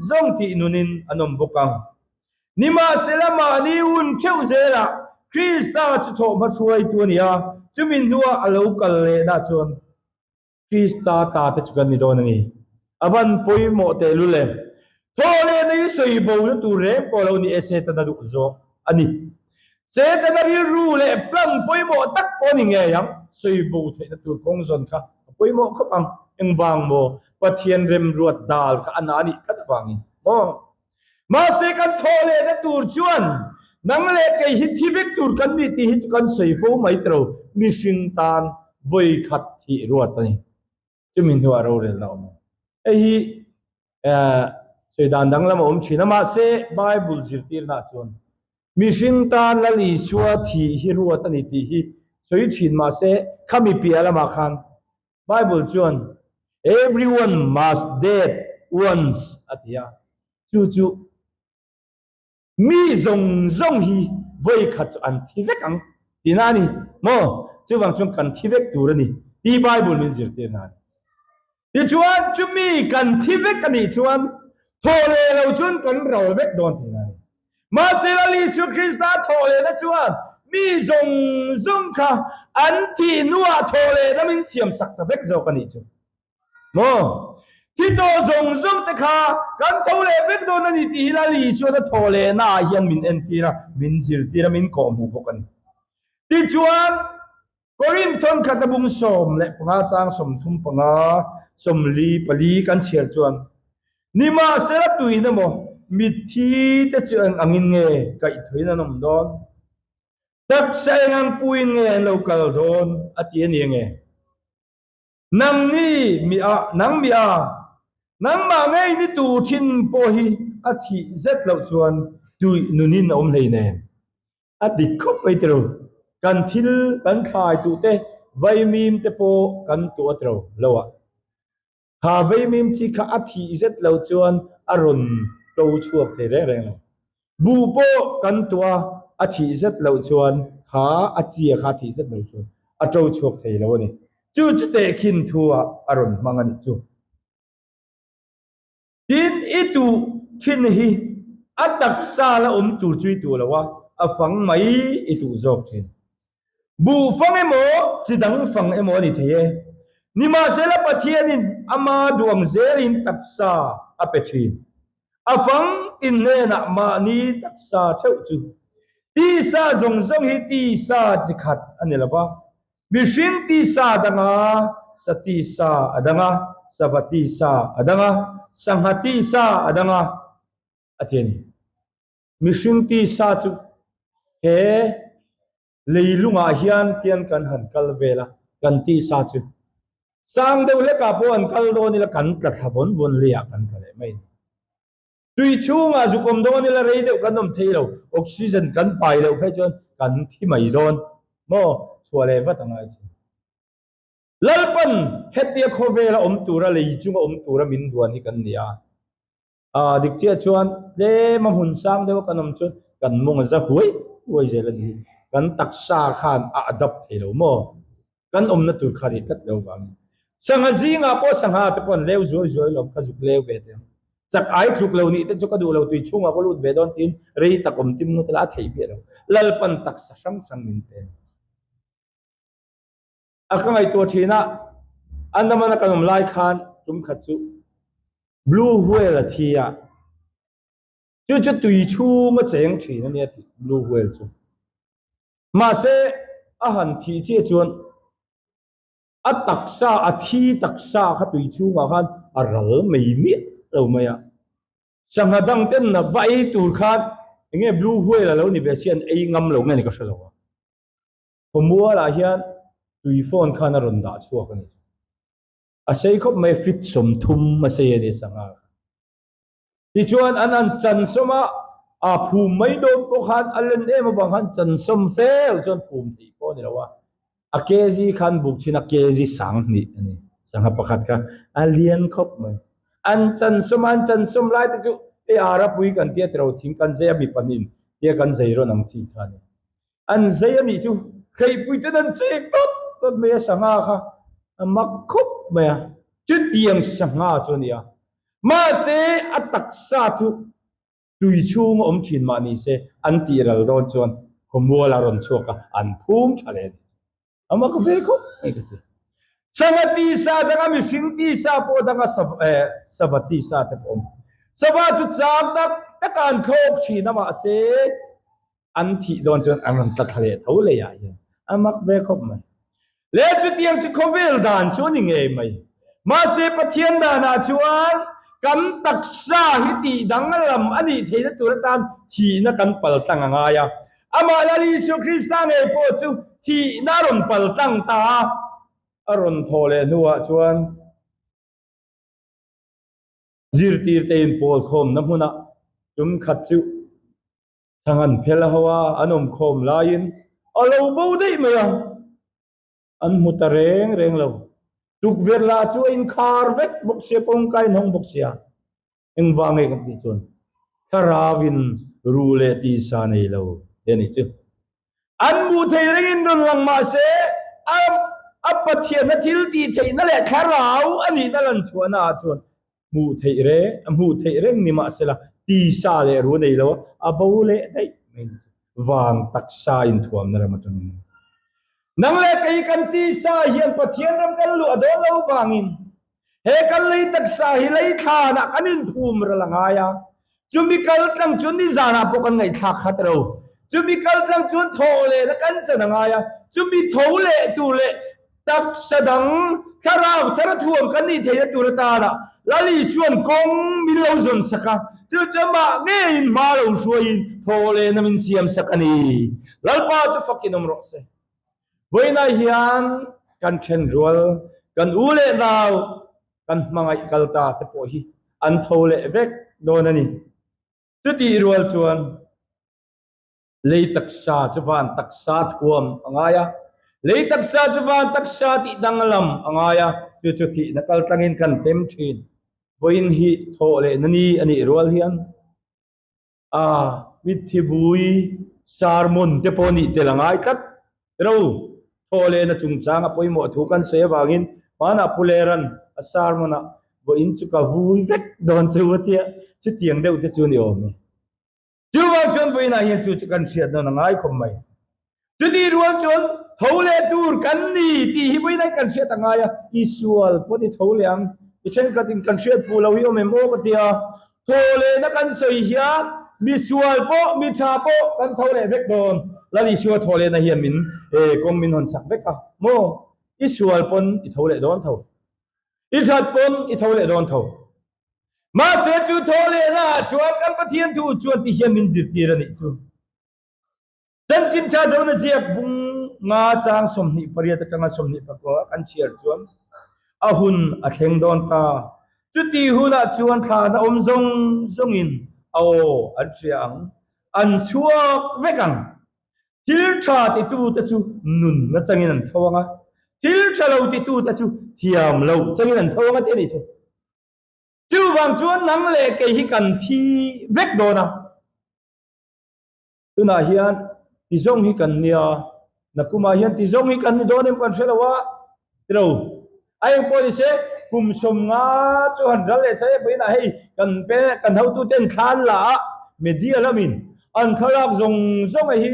zawng tih nunin an awm bawk ang. Nimahsela mahni hun theuh zelah Krista chu thawhhma hruaitu a ni a, chumi hnuah a lo kal lehna chuan Krista ta te chu kan ni dawn a ni. A van pawimawh tehlul em? Thawh lehna hi sawi bona tur reng pawh lo ni e, Setana duh zawk a ni. Setana rilru leh plan pawimawh tak pawh a ni ngei ang, sawi bo theihna tur kawng zawn kha a pawimawh khawp ang. Engvang maw? Pathian remruat dal kha a na a nih tlat avangin maw? Mahse kan thawh lehna tur chuan nang leh kei hi thi vek tur kan ni tih hi chu kan sawi fo mai tiro, mihring tan vawi khat thih ruat a ni. Chumi hnuah rorelna a awm ang. Hei hi sawi dan danglam a awm thin a, mahse Bible zirtirnaah chuan mihring tan Lal Isua thih hi ruat a ni tih hi sawi thin mahse khami piah lamah khan Bible chuan Everyone must dead once a ti a, chu chu Mi zawng zawng hi vawi khat chu an thi vek ang tihna a ni maw? Chuvang chuan kan thi vek tur a ni tih Bible min zirtirna a ni. Tichuan chumi kan thi vek a nih chuan thawh leh lo chuan kan ral vek dawn tihna a ni. Mahse Lal Isua Krista thawh lehna chuan mi zawng zawng kha an thih hnuah thawh lehna min siamsak ta vek zawk a nih chu. Maw? Thi tawh zawng zawng te kha kan tho leh vek dawn a ni tih hi Lal Isuan a thaw lehna ah hian min entir a, min zirtir a, min kawhhmuh bawk a ni. Tichuan, Korinth thawnkhat a bung 15 chang 35, 44 kan chhiar chuan, Nimahsela tuin emaw mitthi te chu eng angin nge kaihthawin an awm dawn? Taksa eng ang puiin nge an lo kal dawn? a ti a ni ange. Nang ni mi a, nang mi a, nangmah ngei ni tur thin pawh hi a thih zet loh chuan tuih nunin a awm hlei nen. A dik khawp mai tiro, kan thil kan thlai tuh te vaimim te pawh kan tuah tiro lo a. Kha vaimim chi kha a thih zet loh chuan a rawn to chhuak thei reng reng lo. Buh pawh kan tuah a, a thih zet loh chuan kha a chia kha a thih zet loh chuan a to chhuak thei lo a ni. Chu chu tehkhin thu ah a rawn hmang a nih chu. Tin, i tuh thin hi a taksa la awm tur chu i tuh lo a, a fang mai i tuh zawk thin. Buh fang emaw, chi dang fang emaw a ni thei e. Nimahsela Pathianin ama duang zelin taksa a pe thin. A fang tin hnenah mahni taksa theuh chu tisa zawng zawng hi tisa chi khat a ni lo va, mihring tisa a dang a, sa tisa a dang a, sava tisa a dang a, sangha tisa a dang a, a ti a ni. Mihring tisa chu he leilungah hian tian kan han kal vel a, kan tisa chu sang deuh hlekah pawh an kal dawn ila kan tla thla vawn vawn leiah kan tla leh mai a ni. Tui chhungah zuk awm dawn ila rei deuh kan awm thei lo, oxygen kan pai loh phei chuan kan thi mai dawn maw? Chhuah leh vat a ngai chu. Lalpan hetia khawvela awm tura lei chunga awm tura min duan hi kan ni a. A dik chiah chuan tlem a hmun sang deuh a kan awm chuan kan mawng a za huai huai zel a ni hi. Kan taksa khan a adapt thei lo maw? Kan awmna tur kha a ni tlat lo vangin. Sangha zingah pawh sangha te pawh an leu zuai zuai lo, ka zuk leu ve teh ang. Chak ai tluk lo nih te chu ka duh lo, tui chhungah ka lut ve dawn tiin rei tak awm tim ngawt ila a theih miah lo. Lalpan taksa hrang hrang min pe a ni. A ka ngaihtuah thin a, Andaman a kan awm lai khan tum khat chu Blue whale a thi a, chu chu tui chhung a cheng thin a nia tih blue whale chu. Mahse a han thih chiah chuan a taksa a thi taksa kha tui chhungah khan a ral mai miah lo mai a. Sangha dang ten va ei tur khan enge blue whale a lo ni ve si an ei ngam lo nge ni ka hre lo a. Khawmualah hian tui phone khan a rawn dah chhuak a ni chu. A sei khawp mai fit 30 a sei a ni sangha kha. Tichuan an an chansawm a, a phum mai dawn pawh khan a len em avang khan chansawm feu chuan phum theih pawh a ni lo a. A kg khan buk chin a kg 2000 a ni. Sangha pakhat kha a lian khawp mai. An chansawm a, an chansawm lai te chu hei arapui kan tia tiro thing kan zei a mi pahnihin tia kan zei rawn ang thin kha a ni. An zei a nih chu hreipui ten an chek tawt tawt mai a, sangha kha a mak khawp mai a, chutiang sangha chu a ni a. Mahse a taksa chu tui chhung a awm thin mah ni se an tih ral dawn chuan khawmual a rawn chhuak a, an phum tha leh a nih chu. A mak ve khawp mai ka ti. Sangha tisa danga mihring tisa pawh danga sava tisa te pawh awm. Sava chu chang tak tak a an thlawk thin a mahse an thih dawn chuan an rawn tla thla leh tho leiah hian a mak ve khawp mai. Leh chutiang chu khawvel dan chu a ni ngei mai. Mahse Pathian danah chuan. Kan taksa hi tih danglam a nih theihna tur atan thihna kan paltlang a ngai a. Amah Lal Isua Krista ngei pawh chu thihna a rawn paltlang ta a, a rawn thawh leh hnuah chuan zirtirte inpawl khawmna hmunah tum khat chu chhang an phel ho a, an awmkhawm laiin a lo bo daih mai a. An hmu ta reng reng lo. Tukverh lah chu a inkhar vek bawk sia, kawngka a inhawng bawk sia. Engvang nge kan tih chuan thlarauin ru leh tisa nei lo te a nih chu. An hmuh thei rengin rawn lang mah se a a Pathianna thil tih theihna leh thlarau a nihna lan chhuahna ah chuan hmuh theih reng a hmuh theih reng ni mah sela tisa leh ru nei lo a bo leh daih mai ni chu. Van taksa inthuamna ram atangin. Nang leh kei kan tisa hian Pathian ram kan luah dawn lo vangin he kan lei taksa hi lei thlanah kan inphum ral a ngai a. Chumi kal tlang chu nizanah pawh kan ngaihthlak khat ro. Chumi kal tlang chuan thawh lehna kan chan a ngai a. Chumi tho leh tur leh taksa dang thlarau thar a thuam kan nih theihna tur atana Lal Isua'n kawng min lo zawn sak a, chu chu amah ngeiin hma lo hruaiin thawh lehna min siam sak a ni. Lalpa chu fakin awm rawh se. Vawiinah hian kan thenrual, kan u leh nau, kan hmangaih kal ta te pawh hi an tho leh vek dawn a ni. Chutih rual chuan lei taksa chu van taksa thuam a ngai a, lei taksa chu van taksa tih danglam a ngai a, chu chu thihna kal tlangin kan tem thin. Vawiin hi thawh lehna ni a nih rual hian A mitthi vui sermon te pawh nih tel a ngai tlat ro. Thawhlehna chungchang a pawimawh thu kan sawi avangin hmanah Pu Leran a sermon ah vawiin chu ka vui vek dawn chu a tia, chutiang deuh te chu ni awm e. Chuvang chuan vawiinah hian chu chu kan hriat nawn a ngai khawp mai. Chutih rual chuan tho leh tur kan ni tih hi vawiin kan hriat a ngai a, i sual pawn i tho leh ang, i thenkhatin kan hriat fuh lo hi awm em aw ka ti a, tho lehna kan sawi hian mi sual pawh mi tha pawh kan tho leh vek dawn, Lal Isua tho lehna hian min kawng min hawn sak vek a maw, i sual pawn i tho leh dawn tho, i that pawn i tho leh dawn tho. Mahse chu tho lehna ah chuan kan Pathian thu chuan ti hian min zirtir a nih chu. Chanchin tha zona ziak bung nga chang 28 atanga 24 a kan chhiar chuan a hun a thleng dawn ta. Chuti hunah chuan thlana awm zawng zawngin a aw an hria ang, an chhuak vek ang. Thil tha titute chu nunna changin an tho ang a, thil tha lo titute chu thiam loh changin an tho ang a tih a nih chu. Chuvang chuan nang leh kei hi kan thi vek dawn a. Tunah hian ti zawng hi kan nia, nakumah hian ti zawng hi kan ni dawn em kan hre lo a, tilo. A eng pawh ni se, kum 50 chu han ral leh sa em pawhin a hei kan pe kan hotuten thla an la a, media lamin an thlalak zawng zawng a hi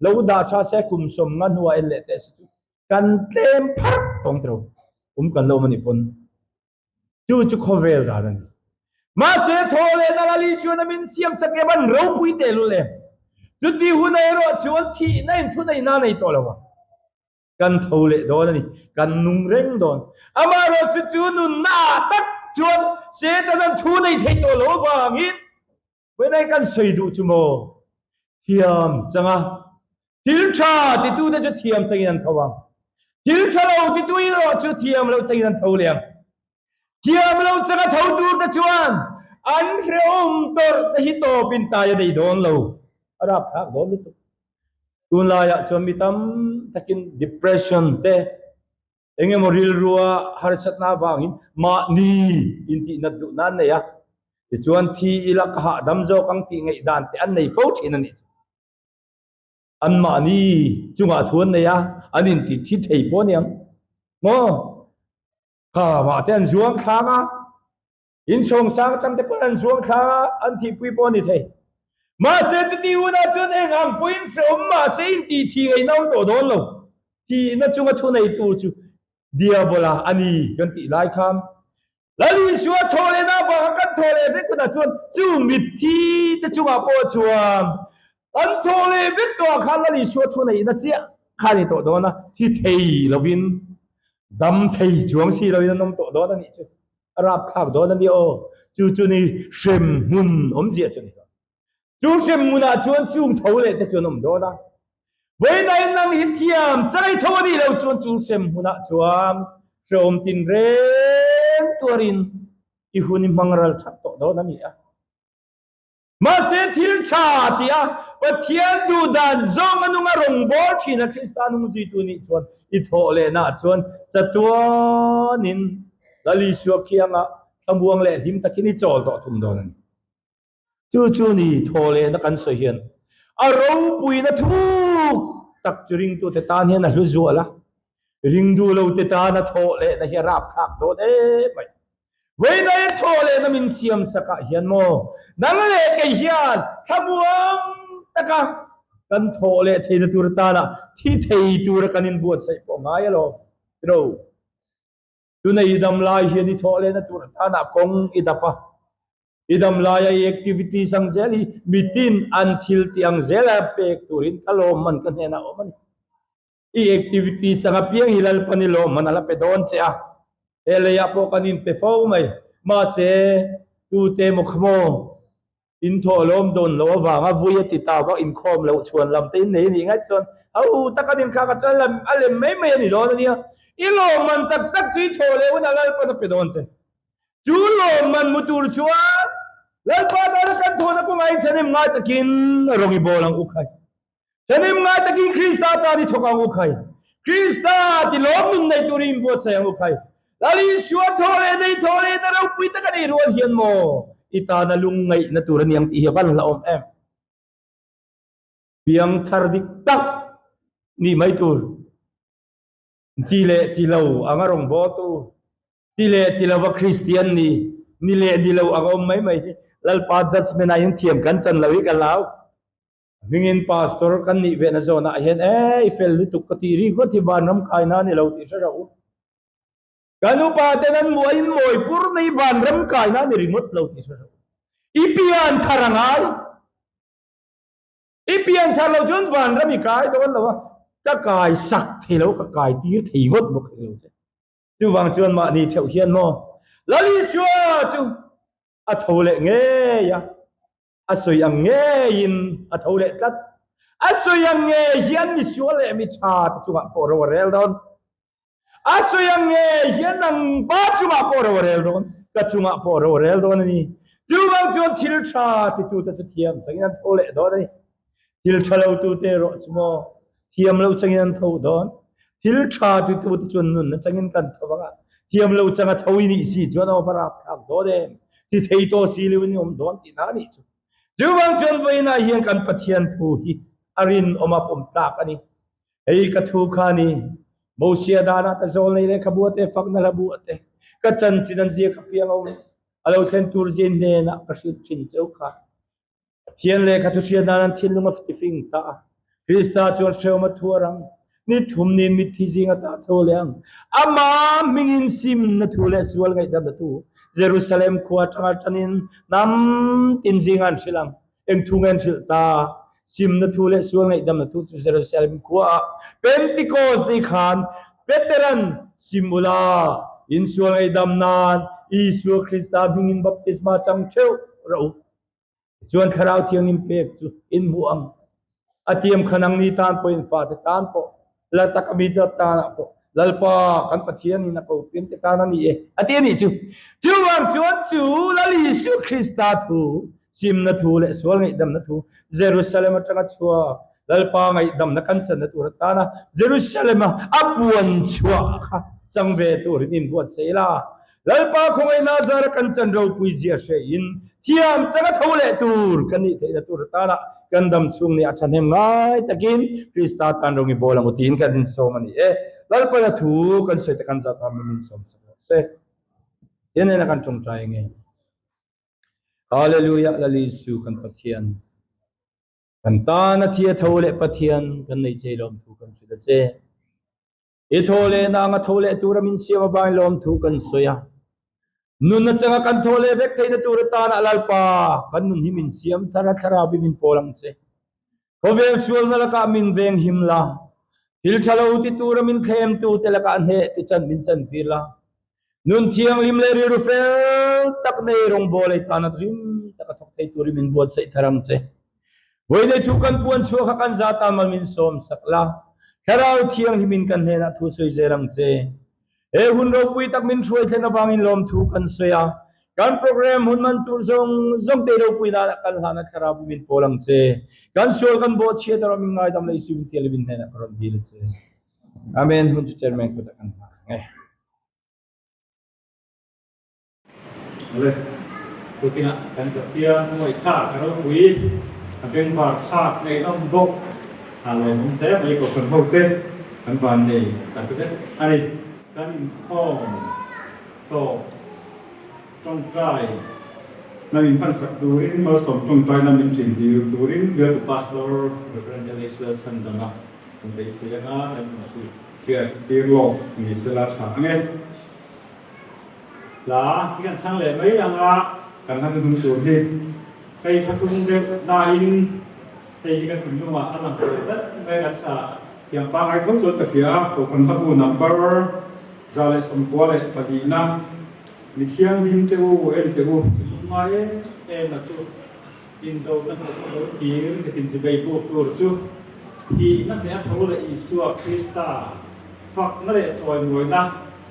lo dah tha se kum 50 hnuah en leh teh se chu kan tlem pharh tawng tilo, um kan lo awm a nih pawn. Chu chu khawvel dan a ni. Mahse thaw leh nal a Lisuan a min siam chak em an ropui tehlul em. Chuti hun erawh chuan thihna in thuneihna a nei tawh lo ang. Kan tho leh dawn a ni. Kan nung reng dawn. Amaherawh chu chu nunna ah tak chuan Satan an thu nei theih tawh lo avangin Vawiinai kan sawi duh chu maw? Thiam changa thil tha titute chu thiam changin an tho ang. Thil tha lo titu erawh chu thiam lo changin an tho leh ang. Thiam lo changa tho turte chuan an hrehawm tawrh te hi tawpin tai a nei dawn lo. A rapthlak dawn lutuk. Tunlaiah chuan mi tam takin depression te, Eng emaw rilrua harsatna avangin mahni intihnat duhna an nei a, tichuan thi ila ka hahdam zawk ang tih ngaihdan te an nei fo thin a nih chu. Anmahni chungah thu an nei a, an inti thi thei pawh a ni ang maw? Khamah te an zuang thlang a. Inchhawng sang atang te pawn an zuang thlang a, an thihpui pawh a ni thei. Mahse chuti hunah chuan eng ang pawhin hrehawm mahse intih thih ngaihna awm tawh dawn lo. Thihna chunga thunei tur chu Diabola a ni kan tih lai khan Lal Isua thaw lehna avanga kan thaw leh vek hunah chuan chu mitthi te chungah pawh chuan an thaw leh vek tawhah khan Lal Isua thuneihna chiah kha a ni tawh dawn a, thi thei lovin dam thei chuang si lovin an awm tawh dawn a nih chu. A rapthlak dawn a ni aw. Chu chu ni hremhmun awmzia chu a ni dawn. Chu hremhmunah chuan chung tho leh te chu an awm dawn a. Vawiin nang hi thiam chai tho a nih loh chuan chu hremhmunah chuan hrehawm tinreng tuarin i hun i hmang ral that tawh dawn a ni a. Mahse thil tha tia Pathian duh dan zawng a nunga rawngbâwl thin a Krista nung zuitu nih chuan i thawh lehnaah chuan chatuanin Lal Isua khianga thlamuang leh hlim takin i chawl tawh thung dawn a ni. Chu chu ni thawh lehna kan sawi hian a ropuina thuk tak chu ringtute tan hian a hlu zual a, ringduh lote tana thawh lehna hi a rapthlak dawn em mai. Vawiinai thaw lehna min siam sakah hian maw nang leh kei hian thlamuang taka kan thawh leh theihna tur atana thi thei tura kan inbuatsaih pawh ngai alawm tiro. Tuna i dam lai hian i thawh lehna tur atana kawng i dap a, i dam laia i activities ang zel hi mitin an thil tih ang zela pek turin ka lawmman ka hnenah a awm a ni. I activities ang apiang hi Lalpan i lawmman a la pe dawn che a, he leiah pawh kan inpe fo mai. Mahse, tute emaw kha maw inthawh lawm dawn loh avanga vui a ti ta vak inkhawm loh chhuan lam te innei a nih ngaih chuan ho taka din thlak a chuan a lem mai mai a ni dawn a nia. I lawmman tak tak chu i thawh leh hunah Lalpan a pe dawn che. Chu lawmman mu tur chuan Lalpa tana kan thawhna kawngah inchhanem ngai takin rawng i bawl ang u khai. Thanim ngai takin Krista tan i thawk ang u khai. Krista ti lawm nun nei turin in buatsaih ang u khai. Lal Isua thaw leh nei thaw leh na ropui tak a nei rual hian maw i tana lungngaihna tur a ni ang tih hi a van hlauhawm em. Piangthar dik tak nih mai tur. Ti leh ti lo anga rawngbawltu, ti leh ti lova Kristian ni, ni leh ni lo anga awm mai mai hi Lalpa judgement ah hian thiam kan chan lo hi ka hlau. Hmingin pastor kan nih vehna zawnah hian e i fel lutuk ka tih ri ngawt hi vanram kaina a ni lo tih hre rawh u. Kan upa ten an muah in mawi pur na hi vanram kaina a ni ringawt lo tih hre rawh u. I pian thar a ngai. I pian thar lo chuan vanram i kai dawn lo a, ka kai sak thei lo, ka kai tir thei ngawt bawk thei lo che. Chuvang chuan mahni theuh hian maw Lal Isua chu a tho leh ngei a, a sawi ang ngeiin a tho leh tlat. A sawi ang ngei hian mi sual leh mi tha te chungah pawh ro a rel dawn. A sawi ang ngei hian nang pa chungah pawh ro a rel dawn, ka chungah pawh ro a rel dawn a ni. Chuvang chuan thil tha titute chu thiam changin an tho leh dawn a ni. Thil tha lo tute erawh chu maw thiam lo changin an tho dawn. Thil tha titute chuan nunna changin kan tho vang a, thiam lo changa tho i nih si chuan aw va rapthlak dawn em, ti thei tawh si lo in i awm dawn tihna a nih chu. Chuvang chuan vawiinah hian kan Pathian thu hi a rinawm a pawm tlak a ni. Hei ka thu kha ni, Mosia danah te zawl nei lehkhabu te fakna hlabu te ka chanchin an ziak apiang a awm a lo thlen tur zin hnenah ka hrilh thin cheu kha. Pathian lehkha thu hriat nan an thinlung a tifing ta a. Krista chuan hrehawm a thuar ang. Ni thum nin mitthi zing a tah tho leh ang. Ama hmingin simna thu leh sual ngaihdamna thu Jerusalem khua atanga tanin hnam tin zingah an hrilh ang. Eng thu nge an hrilh ta? Simna thu leh sual ngaihdamna thu chu Jerusalem khuaah Pentecost ni khan Peteran sim ula, in sual ngaihdam nan Isua Krista hmingin baptisma chang theuh rawh u. Tichuan Thlarau Thianghlim pek chu in hmuh ang. A tiam kha nangni tan pawh in fate tan pawh, la tak a mi te tanah pawh Lalpa kan Pathian in a ko pian te tan a ni e, a ti a nih chu. Chuvang chuan chu Lal Isu Krista thu, simna thu leh sual ngaihdamna thu Jerusalem atanga chhuak Lalpa ngaihdamna kan channa tur atana Jerusalem a a puan chhuah kha chang ve turin inbuatsaih la. Lalpa khawngaihna zara kan chan ropui zia hrein thiam changa tho leh tur kan nih theihna tur atana kan dam chhung nih a thahnem ngai takin Krista tan rawng i bawl ang u tiin kan insawm a ni e. Lalpa na thu kan sawi te kan zat a min insawm sak rawh se. Tian nena kan tawngtai nge. Hallelujah Lal Isu kan Pathian. Kan tana thi a tho leh Pathian kan nei chei lawm thu kan hrilh a che. I thaw leh nang a tho leh tura min siam avangin lawmthu kan sawi a. Nun atanga kan thaw leh vek theihna tur atana Lalpa kan nun hi min siam thar a, thlarau hi min pawl ang che. Khawvel sualna lakah min veng him la, thil tha lo ti tura min thlem tute lakah hneh tu chan min chantir la. Nun thianghlim leh rilru fel tak nei rawngbawl ei tana rim taka thawk thei turin min buatsaih thar ang che. Vawiinei thu kan puan chhuah kha kan za tan mal min sawm sak la, Thlarau Thianghlimin kan hnenah thu sawi zel ang che. He hun ropui tak min hruai thlen avangin lawmthu kan sawi a, kan program hun man tur zawng zawng te ropui nana kan hlana Thlarau bi min pawl ang che. Kan sual kan bawhchhiat erawh min ngaidam leh Isua min tial in hnenah ka rawn dil a che. Amen. Hun chu Chairman kutah kan hmang ang e. Awle, tukinah kan Pathian ngawih thlak a ropui, a bengvar thlak ngaihnawm bawk a lawmawm hle mai Kohhran ho te kan van nei tak zet a ni. Kan inkhawm tawp tawngtai na min hmansak turin malsawm tawngtai na min ṭin tir turin bialtu Pastor Rev. LH Lalchhandama kan beisei anga kan inhrilh hriat tir lawk ni sela tha ang e. Hla hi kan chhang leh mai ang a, kan hla hnuhnung tur hi hei thlahrung deuh nain hei hi ka thinlungah a lang thei tlat mai kan sa thiam pangngai tho chuan ka hria a, Kohhran hlabu number 194 na mi thianghlim te u en teh u i lungngai em em a chu indona hnawh a lo kir ka tinchibei buk tur chu thihna hneh a tho leh Isua Krista Fakna leh chawimawina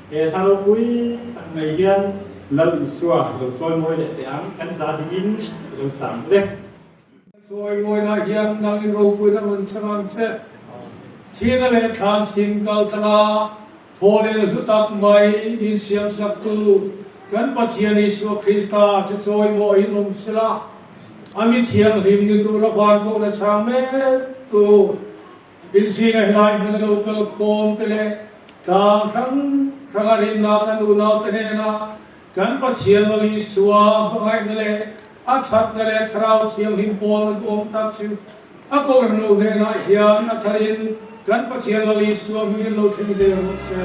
he hla ropui tak mai hian Lal Isua i lo chawimawi leh teh ang, kan za dingin i lo sang hle. Chawimawina hian nangin ropuina rawn chhang ang che. Thina leh thlan thin kal tala thawleng hlu tak mai min siamsaktu kan Pathian Isua Krista chu chawimawiin awm sela, a mi thianghlim ni tura van kohna chhang mektu Inzinga helai hmuna lo kal khawm te leh tlang hrang hranga rinna kan unaute hnena kan Pathian Lal Isua hmangaihna leh a thatna leh Thlarau Thianghlim pawlna duhawm tak chu a Kohhran ho hnenah hian a tharin kan Pathian Lal Isua hmingin lo thleng zel rawh se.